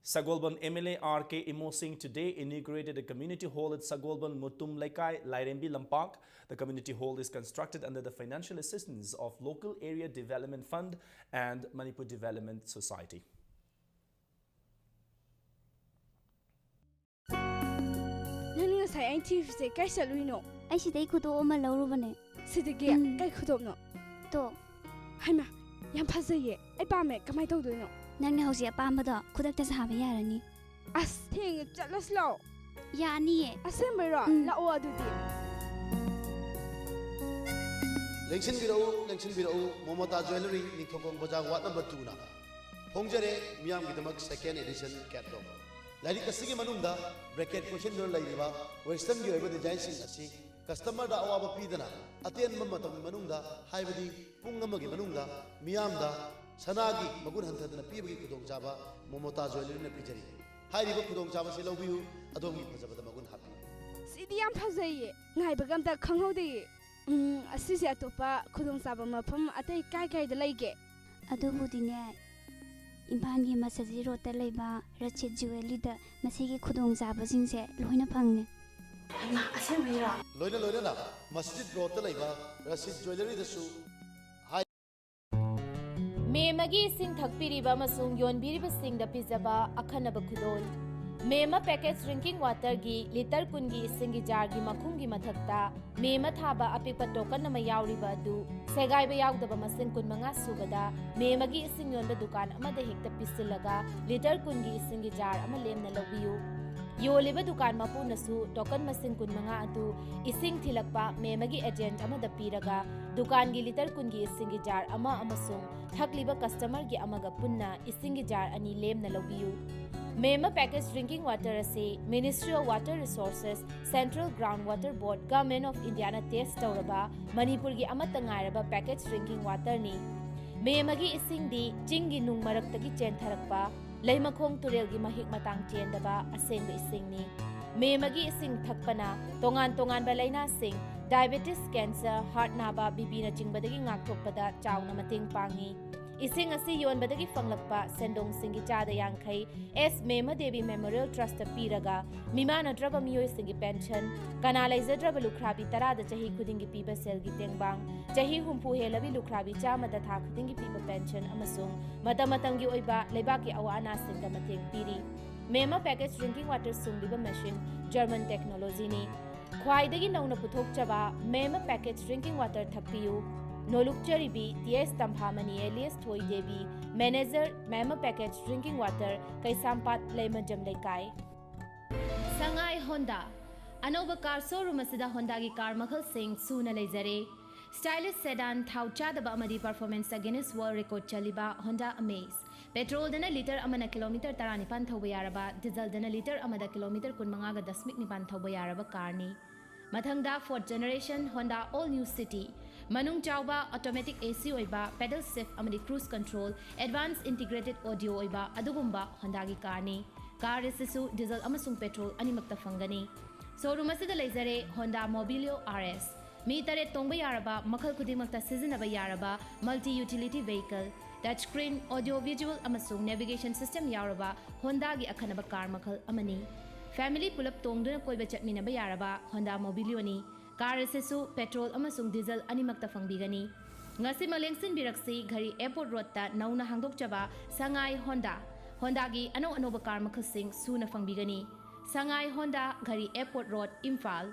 Sagolband M L A R K Imosing today inaugurated a community hall at Sagolband Mutum Lekai, Lairembi Lampak. The community hall is constructed under the financial assistance of Local Area Development Fund and Manipur Development Society. ꯅꯪꯅ ꯉꯁꯥꯏ ꯑꯩꯅ ꯊꯤꯔꯤꯁꯦ ꯀꯥꯏ ꯆꯠꯂꯨꯏꯅꯣ? ꯑꯩ ꯁꯤꯗꯩ ꯈꯨꯗꯣꯞ ꯑꯃ ꯂꯧꯔꯨꯕꯅꯦ꯫ ꯁꯤꯗꯒꯤ? ꯎꯝ꯫ ꯀꯩ ꯈꯨꯗꯣꯞꯅꯣ? ꯇꯣ꯫ ꯍꯩꯃꯥ, ꯌꯥꯝ ꯐꯖꯩꯌꯦ꯫ ꯑꯩ ꯄꯥꯝꯃꯦ꯫ ꯀꯃꯥꯏꯅ ꯇꯧꯗꯣꯏꯅꯣ? ꯅꯪꯅ ꯍꯧꯖꯤꯛ ꯑꯄꯥꯝꯕꯗꯣ ꯈꯨꯗꯛꯇ ꯁꯥꯕ ꯌꯥꯔꯅꯤ꯫ ꯑꯁ, ꯊꯦꯡꯉꯦ꯫ ꯆꯠꯂꯁꯤ ꯂꯥꯛꯑꯣ꯫ ꯌꯥꯅꯤꯌꯦ꯫ ꯑꯁꯦꯡꯕꯩꯔꯣ? ꯎꯝ꯫ ꯂꯥꯛꯑꯣ ꯑꯗꯨꯗꯤ꯫ ꯂꯦꯡꯁꯤꯟꯕꯤꯔꯛꯎ, ꯂꯦꯡꯁꯤꯟꯕꯤꯔꯛꯎ꯫ ꯃꯣꯃꯣꯇꯥ ꯖ꯭ꯋꯦꯂꯔꯤ, ꯅꯤꯡꯊꯧꯈꯣꯡ ꯕꯖꯥꯔ, ꯋꯥꯔꯗ ꯅꯝꯕꯔ ꯇꯨꯅ ꯐꯣꯡꯖꯔꯦ ꯃꯤꯌꯥꯝꯒꯤꯗꯃꯛ ꯁꯦꯀꯦꯟ ꯑꯦꯗꯤꯁꯟ ꯀꯦꯠꯂꯣꯒ꯫ ꯂꯥꯏꯔꯤꯛ ꯑꯁꯤꯒꯤ ꯃꯅꯨꯡꯗ ꯕ꯭ꯔꯦꯀꯦꯠ ꯀꯣꯏꯁꯤꯟꯗꯨꯅ ꯂꯩꯔꯤꯕ ꯋꯦꯁꯇꯔꯟꯒꯤ ꯑꯣꯏꯕ ꯗꯤꯖꯥꯏꯟꯁꯤꯡ ꯑꯁꯤ ꯀꯁꯇꯃꯔꯗ ꯑꯋꯥꯕ ꯄꯤꯗꯅ ꯑꯇꯦꯟꯕ ꯃꯇꯝꯒꯤ ꯃꯅꯨꯡꯗ, ꯍꯥꯏꯕꯗꯤ ꯄꯨꯡ ꯑꯃꯒꯤ ꯃꯅꯨꯡꯗ, ꯃꯤꯌꯥꯝꯗ ꯁꯅꯥꯒꯤ ꯃꯒꯨꯟ ꯍꯟꯊꯗꯅ ꯄꯤꯕꯒꯤ ꯈꯨꯗꯣꯡꯆꯥꯕ ꯃꯣꯃꯣꯇꯥ ꯖ꯭ꯋꯦꯂꯔꯤꯅ ꯄꯤꯖꯔꯤ꯫ ꯍꯥꯏꯔꯤꯕ ꯈꯨꯗꯣꯡꯆꯥꯕꯁꯤ ꯂꯧꯕꯤꯌꯨ, ꯑꯗꯣꯝꯒꯤ ꯐꯖꯕꯗ ꯃꯒꯨꯟ ꯍꯥꯞꯄꯤꯌꯨ꯫ ꯁꯤꯗꯤ ꯌꯥꯝ ꯐꯖꯩꯌꯦ꯫ ꯉꯥꯏꯕꯒ ꯑꯝꯇ ꯈꯪꯍꯧꯗꯦꯌꯦ꯫ ꯎꯝ, ꯑꯁꯤꯁꯦ ꯑꯇꯣꯞꯄ ꯈꯨꯗꯣꯡꯆꯥꯕ ꯃꯐꯝ ꯑꯇꯩ ꯀꯥꯏ ꯀꯥꯏꯗ ꯂꯩꯒꯦ? ꯑꯗꯨꯕꯨꯗꯤꯅꯦ, ꯏꯝꯐꯥꯜꯒꯤ ꯃꯁꯖꯤꯗ ꯔꯣꯗꯇ ꯂꯩꯕ ꯔꯆꯤꯠ ꯖ꯭ꯋꯦꯂꯔꯤꯗ ꯃꯁꯤꯒꯤ ꯈꯨꯗꯣꯡꯆꯥꯕꯁꯤꯡꯁꯦ ꯂꯣꯏꯅ ꯐꯪꯉꯦ꯫ ꯍꯩꯃꯥ, ꯑꯁꯦꯡꯕꯩꯔꯣ? ꯂꯣꯏꯅ ꯂꯣꯏꯅꯅ ꯃꯁꯖꯤꯗ ꯔꯣꯗꯇ ꯂꯩꯕ ꯔꯁꯤꯗ ꯖ꯭ꯋꯦꯂꯔꯤꯗꯁꯨ ꯍꯥꯏ꯫ ꯃꯦꯝꯃꯒꯤ ꯏꯁꯤꯡ ꯊꯛꯄꯤꯔꯤꯕ ꯑꯃꯁꯨꯡ ꯌꯣꯟꯕꯤꯔꯤꯕꯁꯤꯡꯗ ꯄꯤꯖꯕ ꯑꯈꯟꯅꯕ ꯈꯨꯗꯣꯜ꯫ ꯃꯦꯝꯃ ꯄꯦꯀꯦꯖ ꯗ꯭ꯔꯤꯡꯀꯤꯡ ꯋꯥꯇꯔꯒꯤ ꯂꯤꯇꯔ ꯀꯨꯟꯒꯤ ꯏꯁꯤꯡꯒꯤ ꯖꯥꯔꯒꯤ ꯃꯈꯨꯝꯒꯤ ꯃꯊꯛꯇ ꯃꯦꯝꯃ ꯊꯥꯕ ꯑꯄꯤꯛꯄ ꯇꯣꯀꯟ ꯑꯃ ꯌꯥꯎꯔꯤꯕ ꯑꯗꯨ ꯁꯦꯒꯥꯏꯕ ꯌꯥꯎꯗꯕ ꯃꯁꯤꯡ ꯀꯨꯟꯃꯉꯥ ꯁꯨꯕꯗ ꯃꯦꯝꯃꯒꯤ ꯏꯁꯤꯡ ꯌꯣꯟꯕ ꯗꯨꯀꯥꯟ ꯑꯃꯗ ꯍꯦꯛꯇ ꯄꯤꯁꯤꯜꯂꯒ ꯂꯤꯇꯔ ꯀꯨꯟꯒꯤ ꯏꯁꯤꯡꯒꯤ ꯖꯥꯔ ꯑꯃ ꯂꯦꯝꯅ ꯂꯧꯕꯤꯌꯨ꯫ ꯌꯣꯜꯂꯤꯕ ꯗꯨꯀꯥꯟ ꯃꯄꯨꯅꯁꯨ ꯇꯣꯀꯟ ꯃꯁꯤꯡ ꯀꯨꯟꯃꯉꯥ ꯑꯗꯨ ꯏꯁꯤꯡ ꯊꯤꯜꯂꯛꯄ ꯃꯦꯝꯃꯒꯤ ꯑꯦꯖꯦꯟꯠ ꯑꯃꯗ ꯄꯤꯔꯒ ꯗꯨꯀꯥꯟꯒꯤ ꯂꯤꯇꯔ ꯀꯨꯟꯒꯤ ꯏꯁꯤꯡꯒꯤ ꯖꯥꯔ ꯑꯃ ꯑꯃꯁꯨꯡ ꯊꯛꯂꯤꯕ ꯀꯁꯇꯃꯔꯒꯤ ꯑꯃꯒ ꯄꯨꯟꯅ ꯏꯁꯤꯡꯒꯤ ꯖꯥꯔ ꯑꯅꯤ ꯂꯦꯝꯅ ꯂꯧꯕꯤꯌꯨ꯫ ꯃꯦꯝꯃ ꯄꯦꯀꯦꯖ ꯗ꯭ꯔꯤꯡꯀꯤꯡ ꯋꯥꯇꯔ ꯑꯁꯤ Ministry of Water Resources, Central Ground Water Board, Government of Indiaꯅ ꯇꯦꯁ ꯇꯧꯔꯕ ꯃꯅꯤꯄꯨꯔꯒꯤ ꯑꯃꯠꯇ ꯉꯥꯏꯔꯕ ꯄꯦꯀꯦꯖ ꯗ꯭ꯔꯤꯡꯀꯤꯡ ꯋꯥꯇꯔꯅꯤ꯫ ꯃꯦꯝꯃꯒꯤ ꯏꯁꯤꯡꯗꯤ ꯆꯤꯡꯒꯤ ꯅꯨꯡ ꯃꯔꯛꯇꯒꯤ ꯆꯦꯟꯊꯔꯛꯄ ꯂꯩꯃꯈꯣꯡ ꯇꯨꯔꯦꯜꯒꯤ ꯃꯍꯤꯛ ꯃꯇꯥꯡ ꯆꯦꯟꯗꯕ ꯑꯁꯦꯡꯕ ꯏꯁꯤꯡꯅꯤ꯫ ꯃꯦꯝꯃꯒꯤ ꯏꯁꯤꯡ ꯊꯛꯄꯅ ꯇꯣꯉꯥꯟ ꯇꯣꯉꯥꯟꯕ ꯂꯥꯏꯅꯥꯁꯤꯡ, ꯗꯥꯏꯕꯦꯇꯤꯁ, ꯀꯦꯟꯁꯔ, ꯍꯥꯔꯠ ꯅꯥꯕ, ꯕꯤꯄꯤꯅꯆꯤꯡꯕꯗꯒꯤ ꯉꯥꯛꯊꯣꯛꯄꯗ ꯆꯥꯎꯅ ꯃꯇꯦꯡ ꯄꯥꯡꯏ꯫ ꯏꯁꯤꯡ ꯑꯁꯤ ꯌꯣꯟꯕꯗꯒꯤ ꯐꯪꯂꯛꯄ ꯁꯦꯟꯗꯣꯡꯁꯤꯡꯒꯤ ꯆꯥꯗ ꯌꯥꯡꯈꯩ ꯑꯦꯁ ꯃꯦꯝꯃ ꯗꯦꯕꯤ ꯃꯦꯃꯣꯔꯤꯌꯦꯜ ꯇ꯭ꯔꯁꯇ ꯄꯤꯔꯒ ꯃꯤꯃꯥꯟꯅꯗ꯭ꯔꯕ ꯃꯤꯑꯣꯏꯁꯤꯡꯒꯤ ꯄꯦꯟꯁꯟ, ꯀꯅꯥ ꯂꯩꯖꯗ꯭ꯔꯕ ꯂꯨꯈ꯭ꯔꯥꯕꯤ ꯇꯔꯥꯗ ꯆꯍꯤ ꯈꯨꯗꯤꯡꯒꯤ ꯄꯤꯕ ꯁꯦꯜꯒꯤ ꯇꯦꯡꯕꯥꯡ, ꯆꯍꯤ ꯍꯨꯝꯐꯨ ꯍꯦꯜꯂꯕꯤ ꯂꯨꯈ꯭ꯔꯥꯕꯤ ꯆꯥꯝꯃꯗ ꯊꯥ ꯈꯨꯗꯤꯡꯒꯤ ꯄꯤꯕ ꯄꯦꯟꯁꯟ ꯑꯃꯁꯨꯡ ꯃꯇꯝ ꯃꯇꯝꯒꯤ ꯑꯣꯏꯕ ꯂꯩꯕꯥꯛꯀꯤ ꯑꯋꯥ ꯑꯅꯥꯁꯤꯡꯗ ꯃꯇꯦꯡ ꯄꯤꯔꯤ꯫ ꯃꯦꯝꯃ ꯄꯦꯀꯦꯖ ꯗ꯭ꯔꯤꯡꯀꯤꯡ ꯋꯥꯇꯔ ꯁꯨꯡꯂꯤꯕ ꯃꯦꯁꯤꯟ ꯖꯔꯃꯟ ꯇꯦꯛꯅꯣꯂꯣꯖꯤꯅꯤ꯫ ꯈ꯭ꯋꯥꯏꯗꯒꯤ ꯅꯧꯅ ꯄꯨꯊꯣꯛꯆꯕ ꯃꯦꯝꯃ ꯄꯦꯀꯦꯖ ꯗ꯭ꯔꯤꯡꯀꯤꯡ ꯋꯥꯇꯔ ꯊꯛꯄꯤꯌꯨ꯫ ꯅꯣꯂꯨꯛꯆꯔꯤꯕꯤ ꯇꯤ ꯑꯦꯁ ꯇꯝꯐꯥꯃꯅꯤ alias ꯊꯣꯏꯗꯦꯕꯤ, manager, Mema Packaged Drinking Water, ꯀꯩꯁꯥꯝꯄꯥꯠ ꯂꯩꯃꯖꯝ ꯂꯩꯀꯥꯏ꯫ ꯁꯉꯥꯏ ꯍꯣꯟꯗꯥ꯫ ꯑꯅꯧꯕ ꯀꯥꯔ ꯁꯣꯔꯨꯝ ꯑꯁꯤꯗ ꯍꯣꯟꯗꯥꯒꯤ ꯀꯥꯔ ꯃꯈꯜꯁꯤꯡ ꯁꯨꯅ ꯂꯩꯖꯔꯦ꯫ Stylish sedan, ꯊꯥꯎ ꯆꯥꯗꯕ ꯑꯃꯗꯤ performance Guinness World Record ꯆꯜꯂꯤꯕ ꯍꯣꯟꯗꯥ ꯑꯃꯦꯖ꯫ ꯄꯦꯇ꯭ꯔꯣꯜꯗꯅ ꯂꯤꯇꯔ ꯑꯃꯅ ꯀꯤꯂꯣꯃꯤꯇꯔ ꯇꯔꯥꯅꯤꯄꯥꯟ ꯊꯧꯕ ꯌꯥꯔꯕ, ꯗꯤꯖꯜꯗꯅ ꯂꯤꯇꯔ ꯑꯃꯗ ꯀꯤꯂꯣꯃꯤꯇꯔ ꯀꯨꯟꯃꯉꯥꯒ ꯗꯁꯃꯤꯛ ꯅꯤꯄꯥꯟ ꯊꯧꯕ ꯌꯥꯔꯕ ꯀꯥꯔꯅꯤ꯫ ꯃꯊꯪꯗ fourth generation Honda All New City, ꯃꯅꯨꯡ ꯆꯥꯎꯕ automatic A C ꯑꯣꯏꯕ, pedal shift ꯑꯃꯗꯤ cruise control, advanced integrated audio ꯑꯣꯏꯕ ꯑꯗꯨꯒꯨꯝꯕ ꯍꯣꯟꯗꯥꯒꯤ ꯀꯥꯔꯅꯤ꯫ ꯀꯥꯔ ꯑꯁꯤꯁꯨ ꯗꯤꯖꯜ ꯑꯃꯁꯨꯡ ꯄꯦꯇ꯭ꯔꯣꯜ ꯑꯅꯤꯃꯛꯇ ꯐꯪꯒꯅꯤ꯫ ꯁꯣꯔꯨꯝ ꯑꯁꯤꯗ ꯂꯩꯖꯔꯦ Honda Mobilio R S, ꯃꯤ ꯇꯔꯦꯠ ꯇꯣꯡꯕ ꯌꯥꯔꯕ, ꯃꯈꯜ ꯈꯨꯗꯤꯡꯃꯛꯇ ꯁꯤꯖꯤꯟꯅꯕ ꯌꯥꯔꯕ multi utility vehicle, touch screen, audio visual ꯑꯃꯁꯨꯡ navigation system ꯌꯥꯎꯔꯕ ꯍꯣꯟꯗꯥꯒꯤ ꯑꯈꯟꯅꯕ ꯀꯥꯔ ꯃꯈꯜ ꯑꯃꯅꯤ꯫ Family ꯄꯨꯂꯞ ꯇꯣꯡꯗꯨꯅ ꯀꯣꯏꯕ ꯆꯠꯃꯤꯟꯅꯕ ꯌꯥꯔꯕ ꯍꯣꯟꯗꯥ ꯃꯣꯕꯤꯂꯤꯌꯣꯅꯤ꯫ ꯀꯥꯔ ꯑꯁꯤꯁꯨ ꯄꯦꯇ꯭ꯔꯣꯜ ꯑꯃꯁꯨꯡ ꯗꯤꯖꯜ ꯑꯅꯤꯃꯛꯇ ꯐꯪꯕꯤꯒꯅꯤ꯫ ꯉꯁꯤꯃꯛ ꯂꯦꯡꯁꯤꯟꯕꯤꯔꯛꯁꯤ, ꯘꯔꯤ ꯑꯦꯌꯔꯄꯣꯔꯠ ꯔꯣꯗꯇ ꯅꯧꯅ ꯍꯥꯡꯗꯣꯛꯆꯕ ꯁꯉꯥꯏ ꯍꯣꯟꯗꯥ꯫ ꯍꯣꯟꯗꯥꯒꯤ ꯑꯅꯧ ꯑꯅꯧꯕ ꯀꯥꯔ ꯃꯈꯜꯁꯤꯡ ꯁꯨꯅ ꯐꯪꯕꯤꯒꯅꯤ꯫ Sangai Honda, Ghari airport road, Imphal.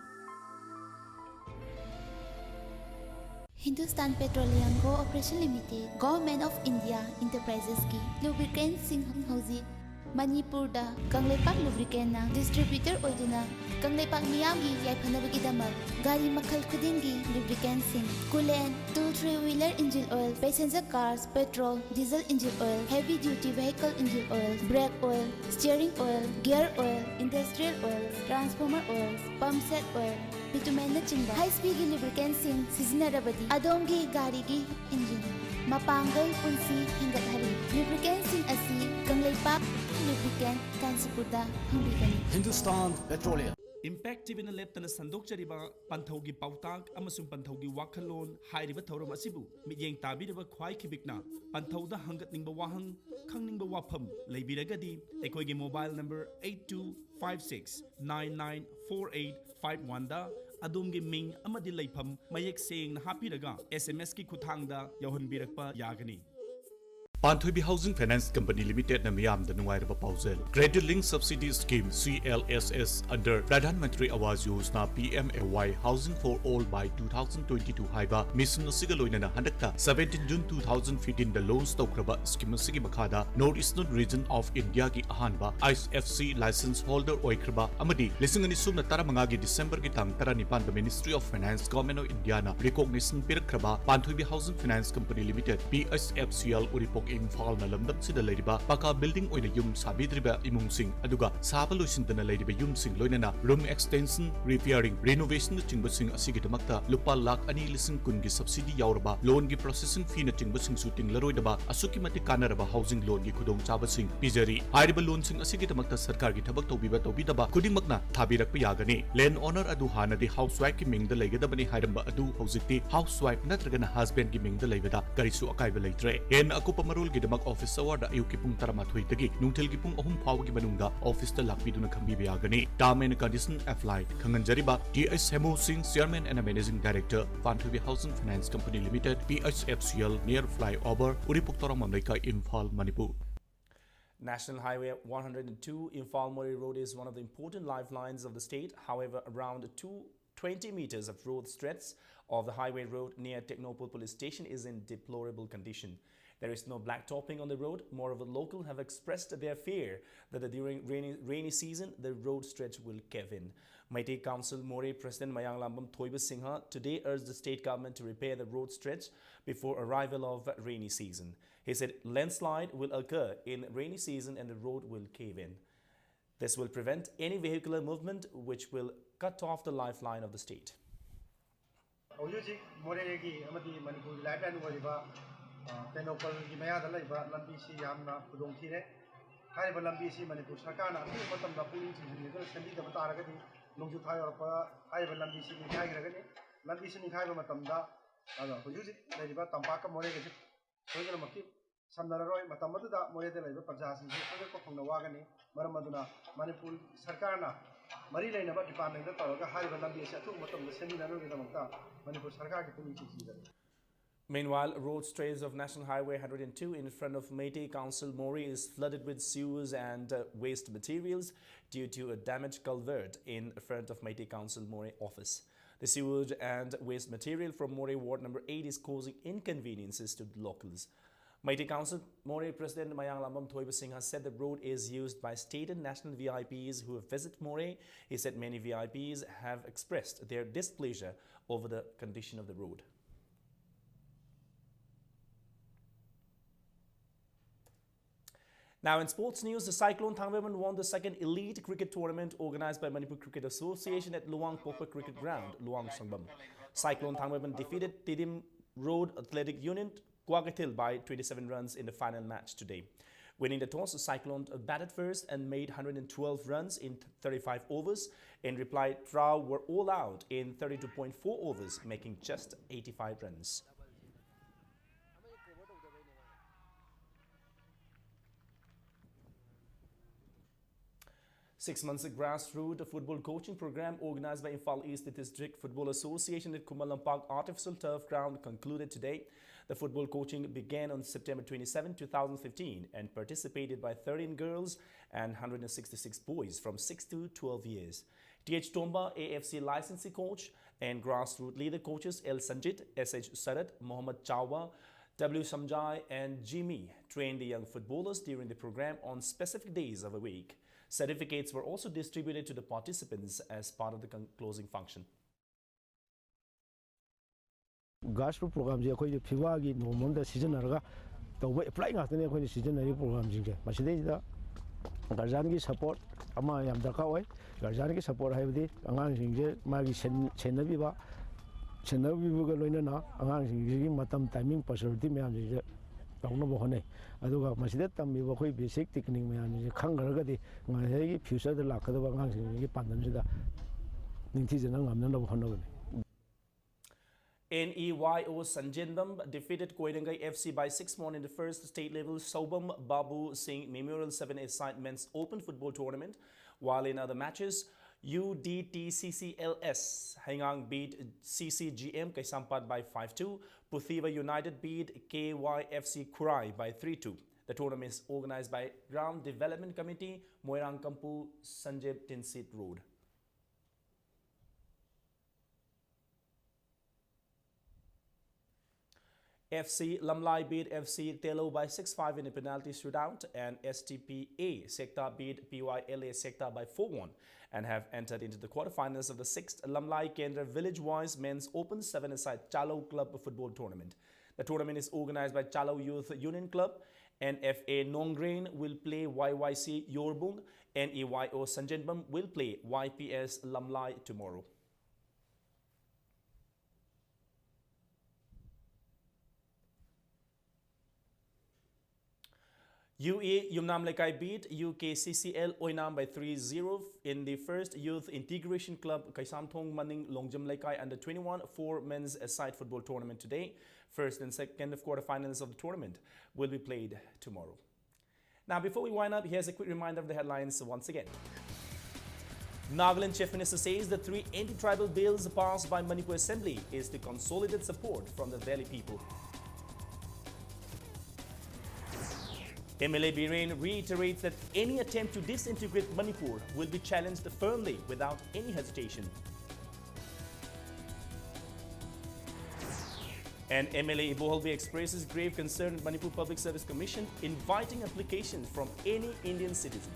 Hindustan Petroleum Corporation Limited, Government of India Enterprises ꯀꯤ lubricant ꯁꯤꯡ ꯍꯧꯖꯤꯛ ꯃꯅꯤꯄꯨꯔꯗ ꯀꯪꯂꯩꯄꯥꯛ lubricant ꯅ distributor ꯑꯣꯏꯗꯨꯅ ꯀꯪꯂꯩꯄꯥꯛ ꯃꯤꯌꯥꯝꯒꯤ ꯌꯥꯏꯐꯅꯕꯒꯤꯗꯃꯛ ꯒꯥꯔꯤ ꯃꯈꯜ ꯈꯨꯗꯤꯡꯒꯤ lubricant ꯁꯤꯡ, Coolant, two three wheeler engine oil, passenger cars, petrol, diesel engine oil, heavy duty vehicle engine oil, brake oil, steering oil, gear oil, industrial oil, transformer oil, pump set oil, bitumen ꯅꯆꯤꯡꯕ ꯍꯩꯆ ꯄꯤ ꯒꯤ lubricant ꯁꯤꯡ ꯁꯤꯖꯤꯟꯅꯔꯕꯗꯤ ꯑꯗꯣꯝꯒꯤ ꯒꯥꯔꯤꯒꯤ engine ꯃꯄꯥꯡꯒꯜ ꯄꯨꯟꯁꯤ ꯍꯦꯟꯒꯠꯍꯜꯂꯤ꯫ Lubricant ꯁꯤꯡ ꯑꯁꯤ ꯀꯪꯂꯩꯄꯥꯛ lubricant ꯀꯥꯟꯆꯤꯄꯨꯔꯗ ꯐꯪꯕꯤꯒꯅꯤ꯫ Hindustan Petroleum. Impact T V ꯅ ꯂꯦꯞꯇꯅ ꯁꯟꯗꯣꯛꯆꯔꯤꯕ ꯄꯟꯊꯧꯒꯤ ꯄꯥꯎꯇꯥꯛ ꯑꯃꯁꯨꯡ ꯄꯟꯊꯧꯒꯤ ꯋꯥꯈꯜꯂꯣꯟ ꯍꯥꯏꯔꯤꯕ ꯊꯧꯔꯝ ꯑꯁꯤꯕꯨ ꯃꯤꯠꯌꯦꯡ ꯇꯥꯕꯤꯔꯤꯕ ꯈ꯭ꯋꯥꯏ ꯈꯤꯕꯤꯛꯅ ꯄꯟꯊꯧꯗ ꯍꯪꯒꯠꯅꯤꯡꯕ ꯋꯥꯍꯪ, ꯈꯪꯅꯤꯡꯕ ꯋꯥꯐꯝ ꯂꯩꯕꯤꯔꯒꯗꯤ ꯑꯩꯈꯣꯏꯒꯤ mobile number eight two five six nine nine four eight five one ꯗ ꯑꯗꯣꯝꯒꯤ ꯃꯤꯡ ꯑꯃꯗꯤ ꯂꯩꯐꯝ ꯃꯌꯦꯛ ꯁꯦꯡꯅ ꯍꯥꯞꯄꯤꯔꯒ ꯑꯦꯁ ꯑꯦꯝ ꯑꯦꯁ ꯀꯤ ꯈꯨꯠꯊꯥꯡꯗ ꯌꯧꯍꯟꯕꯤꯔꯛꯄ ꯌꯥꯒꯅꯤ꯫ ꯄꯥꯟꯊꯣꯏꯕꯤ ꯍꯥꯎꯁꯤꯡ ꯐꯥꯏꯅꯥꯟꯁ ꯀꯝꯄꯅꯤ ꯂꯤꯃꯤꯇꯦꯗꯅ ꯃꯤꯌꯥꯝꯗ ꯅꯨꯡꯉꯥꯏꯔꯕ ꯄꯥꯎꯖꯦꯜ꯫ Credit Linked Subsidy Scheme, C L S S, under Pradhan Mantri Awas Yojana, P M A Y, Housing for All by two thousand twenty-two ꯍꯥꯏꯕ ꯃꯤꯁꯟ ꯑꯁꯤꯒ ꯂꯣꯏꯅꯅ ꯍꯟꯗꯛꯇ seventeen June two thousand fifteen ꯗ ꯂꯣꯟꯆ ꯇꯧꯈ꯭ꯔꯕ ꯁ꯭ꯀꯤꯝ ꯑꯁꯤꯒꯤ ꯃꯈꯥꯗ North Eastern Region of India ꯒꯤ ꯑꯍꯥꯟꯕ I F C license holder ꯑꯣꯏꯈ꯭ꯔꯕ ꯑꯃꯗꯤ ꯂꯤꯁꯤꯡ ꯑꯅꯤ ꯁꯨꯞꯅ ꯇꯔꯥꯃꯉꯥꯒꯤ ꯗꯤꯁꯦꯝꯕꯔꯒꯤ ꯇꯥꯡ ꯇꯔꯥꯅꯤꯄꯥꯟꯗ Ministry of Finance, Government of Indiaꯅ recognition ꯄꯤꯔꯛꯈ꯭ꯔꯕ Panthoibi housing finance company limited, P H F C L, Uripok, ꯏꯝꯐꯥꯜꯅ ꯂꯝꯗꯝꯁꯤꯗ ꯂꯩꯔꯤꯕ ꯄꯀꯥ ꯕꯤꯜꯗꯤꯡ ꯑꯣꯏꯅ ꯌꯨꯝ ꯁꯥꯕꯤꯗ꯭ꯔꯤꯕ ꯏꯃꯨꯡꯁꯤꯡ, ꯑꯗꯨꯒ ꯁꯥꯕ ꯂꯣꯏꯁꯤꯟꯗꯅ ꯂꯩꯔꯤꯕ ꯌꯨꯝꯁꯤꯡ, ꯂꯣꯏꯅꯅ room extension, repairing, renovationꯅꯆꯤꯡꯕꯁꯤꯡ ꯑꯁꯤꯒꯤꯗꯃꯛꯇ ꯂꯨꯄꯥ ꯂꯥꯈ ꯑꯅꯤ ꯂꯤꯁꯤꯡ ꯀꯨꯟꯒꯤ subsidy ꯌꯥꯎꯔꯕ loanꯒꯤ processing feeꯅꯆꯤꯡꯕꯁꯤꯡꯁꯨ ꯇꯤꯡꯂꯔꯣꯏꯗꯕ ꯑꯁꯨꯛꯀꯤ ꯃꯇꯤꯛ ꯀꯥꯟꯅꯔꯕ ꯍꯥꯎꯁꯤꯡ loanꯒꯤ ꯈꯨꯗꯣꯡꯆꯥꯕꯁꯤꯡ ꯄꯤꯖꯔꯤ꯫ ꯍꯥꯏꯔꯤꯕ loanꯁꯤꯡ ꯑꯁꯤꯒꯤꯗꯃꯛꯇ ꯁꯔꯀꯥꯔꯒꯤ ꯊꯕꯛ ꯇꯧꯕꯤꯕ ꯇꯧꯕꯤꯗꯕ ꯈꯨꯗꯤꯡꯃꯛꯅ ꯊꯥꯕꯤꯔꯛꯄ ꯌꯥꯒꯅꯤ꯫ Land owner ꯑꯗꯨ ꯍꯥꯟꯅꯗꯤ housewife ꯀꯤ ꯃꯤꯡꯗ ꯂꯩꯒꯗꯕꯅꯤ ꯍꯥꯏꯔꯝꯕ ꯑꯗꯨ ꯍꯧꯖꯤꯛꯇꯤ housewife ꯅꯠꯇ꯭ꯔꯒꯅ husband ꯀꯤ ꯃꯤꯡꯗ ꯂꯩꯕꯗ ꯀꯔꯤꯁꯨ ꯑꯀꯥꯏꯕ ꯂꯩꯇ꯭ꯔꯦ꯫ ꯍꯦꯟꯅ ꯑꯀꯨꯞꯄ ꯃꯔꯣꯜꯒꯤꯗꯃꯛ office hour ꯗ ꯑꯌꯨꯛꯀꯤ ꯄꯨꯡ ꯇꯔꯥꯃꯥꯊꯣꯏꯗꯒꯤ ꯅꯨꯡꯊꯤꯜꯒꯤ ꯄꯨꯡ ꯑꯍꯨꯝ ꯐꯥꯎꯕꯒꯤ ꯃꯅꯨꯡꯗ office ꯇ ꯂꯥꯛꯄꯤꯗꯨꯅ ꯈꯪꯕꯤꯕ ꯌꯥꯒꯅꯤ꯫ Term and condition apply꯫ ꯈꯪꯍꯟꯖꯔꯤꯕ T H Hemu ꯁꯤꯡ, Chairman and Managing Director, Panthuibi Housing Finance Company Limited, P H F C L, near flyover, Uripok Torongmam Leikai, Imphal, Manipur. National Highway one hundred and two Imphal Moreh Road is one of the important lifelines of the state. However, around two twenty meters of road stretch of the highway road near Tengnoupal Police Station is in deplorable condition. There is no black topping on the road. Moreover, locals have expressed their fear that during rainy, rainy season, the road stretch will cave in. Meitei Council Moreh President Mayanglambam Thoiba Singha today urged the state government to repair the road stretch before arrival of rainy season. He said landslide will occur in rainy season and the road will cave in. This will prevent any vehicular movement, which will cut off the lifeline of the state. ꯍꯧꯖꯤꯛ ꯍꯧꯖꯤꯛ ꯃꯣꯔꯦꯒꯤ ꯑꯃꯗꯤ ꯃꯅꯤꯄꯨꯔꯒꯤ lifeline ꯑꯣꯏꯔꯤꯕ, ꯑ, ꯇꯦꯡꯅꯧꯄꯜꯒꯤ ꯃꯌꯥꯗ ꯂꯩꯕ ꯂꯝꯕꯤꯁꯤ ꯌꯥꯝꯅ ꯈꯨꯗꯣꯡꯊꯤꯔꯦ꯫ ꯍꯥꯏꯔꯤꯕ ꯂꯝꯕꯤꯁꯤ ꯃꯅꯤꯄꯨꯔ ꯁꯔꯀꯥꯔꯅ ꯑꯊꯨꯕ ꯃꯇꯝꯗ ꯄꯨꯛꯅꯤꯡ ꯆꯤꯡꯁꯤꯟꯕꯤꯗꯨꯅ ꯁꯦꯝꯕꯤꯗꯕ ꯇꯥꯔꯒꯗꯤ ꯅꯣꯡꯖꯨ ꯊꯥ ꯌꯧꯔꯛꯄꯗ ꯍꯥꯏꯔꯤꯕ ꯂꯝꯕꯤꯁꯤ ꯅꯤꯡꯈꯥꯏꯈ꯭ꯔꯒꯅꯤ꯫ ꯂꯝꯕꯤꯁꯤ ꯅꯤꯡꯈꯥꯏꯕ ꯃꯇꯝꯗ, ꯑꯗꯣ ꯍꯧꯖꯤꯛ ꯍꯧꯖꯤꯛ ꯂꯩꯔꯤꯕ ꯇꯝꯄꯥꯛꯀ ꯃꯣꯔꯦꯒꯁꯤ ꯁꯣꯏꯗꯅꯃꯛꯀꯤ ꯁꯝꯅꯔꯔꯣꯏ꯫ ꯃꯇꯝ ꯑꯗꯨꯗ ꯃꯣꯔꯦꯗ ꯂꯩꯕ ꯄ꯭ꯔꯖꯥꯁꯤꯡꯁꯤ ꯊꯣꯏꯗꯣꯛꯄ ꯐꯪꯅ ꯋꯥꯒꯅꯤ꯫ ꯃꯔꯝ ꯑꯗꯨꯅ ꯃꯅꯤꯄꯨꯔ ꯁꯔꯀꯥꯔꯅ ꯃꯔꯤ ꯂꯩꯅꯕ department ꯇꯧꯔꯒ ꯍꯥꯏꯔꯤꯕ ꯂꯝꯕꯤ ꯑꯁꯤ ꯑꯊꯨꯕ ꯃꯇꯝꯗ ꯁꯦꯝꯃꯤꯟꯅꯅꯕꯒꯤꯗꯃꯛꯇ ꯃꯅꯤꯄꯨꯔ ꯁꯔꯀꯥꯔꯒꯤ ꯄꯨꯛꯅꯤꯡ ꯆꯤꯡꯁꯤꯟꯖꯔꯤ꯫ Meanwhile, road stretch of National Highway one hundred and two in front of Meitei Council Moreh is flooded with sewage and uh, waste materials due to a damaged culvert in front of Meitei Council Moreh office. The sewage and waste material from Moreh Ward number eight is causing inconveniences to locals. Meitei Council Moreh President Mayanglambam Thoibasingha said the road is used by state and national V I Ps who visit Moreh. He said many V I Ps have expressed their displeasure over the condition of the road. Now, in sports news, the Cyclone Thangbaeban won the second elite cricket tournament organized by Manipur Cricket Association at Luang Pokpa Cricket Ground, Luang Sangbam. Cyclone Thangbaeban defeated Tedim Road Athletic Union, Kouakeitheil, by twenty-seven runs in the final match today. Winning the toss, the Cyclone batted first and made one hundred twelve runs in thirty-five overs. In reply, Trao were all out in thirty-two point four overs, making just eighty-five runs. Six months of grassroots football coaching program organized by Imphal East District Football Association at Khumbalampak Artificial Turf Ground concluded today. The football coaching began on September twenty-seven, two thousand fifteen, and participated by thirteen girls and one hundred sixty-six boys from six to twelve years. T H Tomba, A F C licensee coach, and grassroots leader coaches L Sanjit, S H Sarat, Mohammad Chawa, W Samjai, and Jimmy trained the young footballers during the program on specific days of the week. Certificates were also distributed to the participants as part of the con- closing function. ꯒꯥꯁꯄꯨ ꯄ꯭ꯔꯣꯒ꯭ꯔꯥꯝꯁꯦ ꯑꯩꯈꯣꯏꯁꯦ ꯐꯤꯐꯥꯒꯤ ꯅꯣꯔꯝ ꯑꯃꯗ ꯁꯤꯖꯤꯟꯅꯔꯒ ꯇꯧꯕ ꯑꯦꯄ꯭ꯂꯥꯏ ꯉꯥꯛꯇꯅꯤ ꯑꯩꯈꯣꯏꯅ ꯁꯤꯖꯤꯟꯅꯔꯤꯕ ꯄ꯭ꯔꯣꯒ꯭ꯔꯥꯝꯁꯤꯡꯁꯦ꯫ ꯃꯁꯤꯗꯩꯁꯤꯗ ꯒꯥꯔꯖꯤꯌꯥꯟꯒꯤ ꯁꯄꯣꯔꯠ ꯑꯃ ꯌꯥꯝ ꯗꯔꯀꯥꯔ ꯑꯣꯏ꯫ ꯒꯥꯔꯖꯤꯌꯥꯟꯒꯤ ꯁꯄꯣꯔꯠ ꯍꯥꯏꯕꯗꯤ ꯑꯉꯥꯡꯁꯤꯡꯁꯦ ꯃꯥꯒꯤ ꯁꯦꯟ- ꯁꯦꯟꯅꯕꯤꯕ, ꯁꯦꯟꯅꯕꯤꯕꯒ ꯂꯣꯏꯅꯅ ꯑꯉꯥꯡꯁꯤꯡꯁꯤꯒꯤ ꯃꯇꯝ, ꯇꯥꯏꯃꯤꯡ, ꯄꯣꯁꯤꯕꯤꯂꯤꯇꯤ ꯃꯌꯥꯝꯁꯤꯡꯁꯦ ꯇꯧꯅꯕ ꯍꯣꯠꯅꯩ꯫ ꯑꯗꯨꯒ ꯃꯁꯤꯗ ꯇꯝꯃꯤꯕ ꯑꯩꯈꯣꯏ ꯕꯦꯁꯤꯛ ꯇꯦꯛꯅꯤꯛ ꯃꯌꯥꯝꯁꯤꯡꯁꯦ ꯈꯪꯈ꯭ꯔꯒꯗꯤ ꯉꯁꯥꯏꯒꯤ ꯐ꯭ꯌꯨꯆꯔꯗ ꯂꯥꯛꯀꯗꯕ ꯑꯉꯥꯡꯁꯤꯡꯁꯤꯒꯤ ꯄꯥꯟꯗꯝꯁꯤꯗ ꯅꯤꯡꯊꯤꯖꯅ ꯉꯝꯅꯅꯕ ꯍꯣꯠꯅꯒꯅꯤ꯫ N E Y O Sanjenbam defeated Koirengei F C by six one in the first state level Soubam Babu Singh Memorial seven-a-side men's open football tournament, while in other matches, U D T C C L S Heingang beat C C G M Kaisampat by five two. Puthiba United beat K Y F C Khurai by three two. The tournament is organized by Ground Development Committee, Moirang Kampu, Sanjib Tinsit Road. F C Lamlai beat F C Telo by six five in a penalty shootout, and S T P A Sekta beat P Y L A Sekta by four one and have entered into the quarterfinals of the sixth Lamlai Kendra Village Wise Men's Open seven-a-side Chalo Club Football Tournament. The tournament is organized by Chalo Youth Union Club, and F A Nongrain will play Y Y C Yorbung, and E Y O Sanjenbam will play Y P S Lamlai tomorrow. U E Yumnam Lekai beat U K C C L Oinam by three zero in the first Youth Integration Club Kaisamthong Maning Longjam Lekai under twenty-one four men's a-side football tournament today. First and second of quarterfinals of the tournament will be played tomorrow. Now, before we wind up, here's a quick reminder of the headlines once again. Nagaland Chief Minister says the three anti-tribal bills passed by Manipur Assembly is to consolidate support from the Delhi people. M L A Biren reiterates that any attempt to disintegrate Manipur will be challenged firmly without any hesitation. And M L A Iboholbi expresses grave concern at Manipur Public Service Commission, inviting applications from any Indian citizen.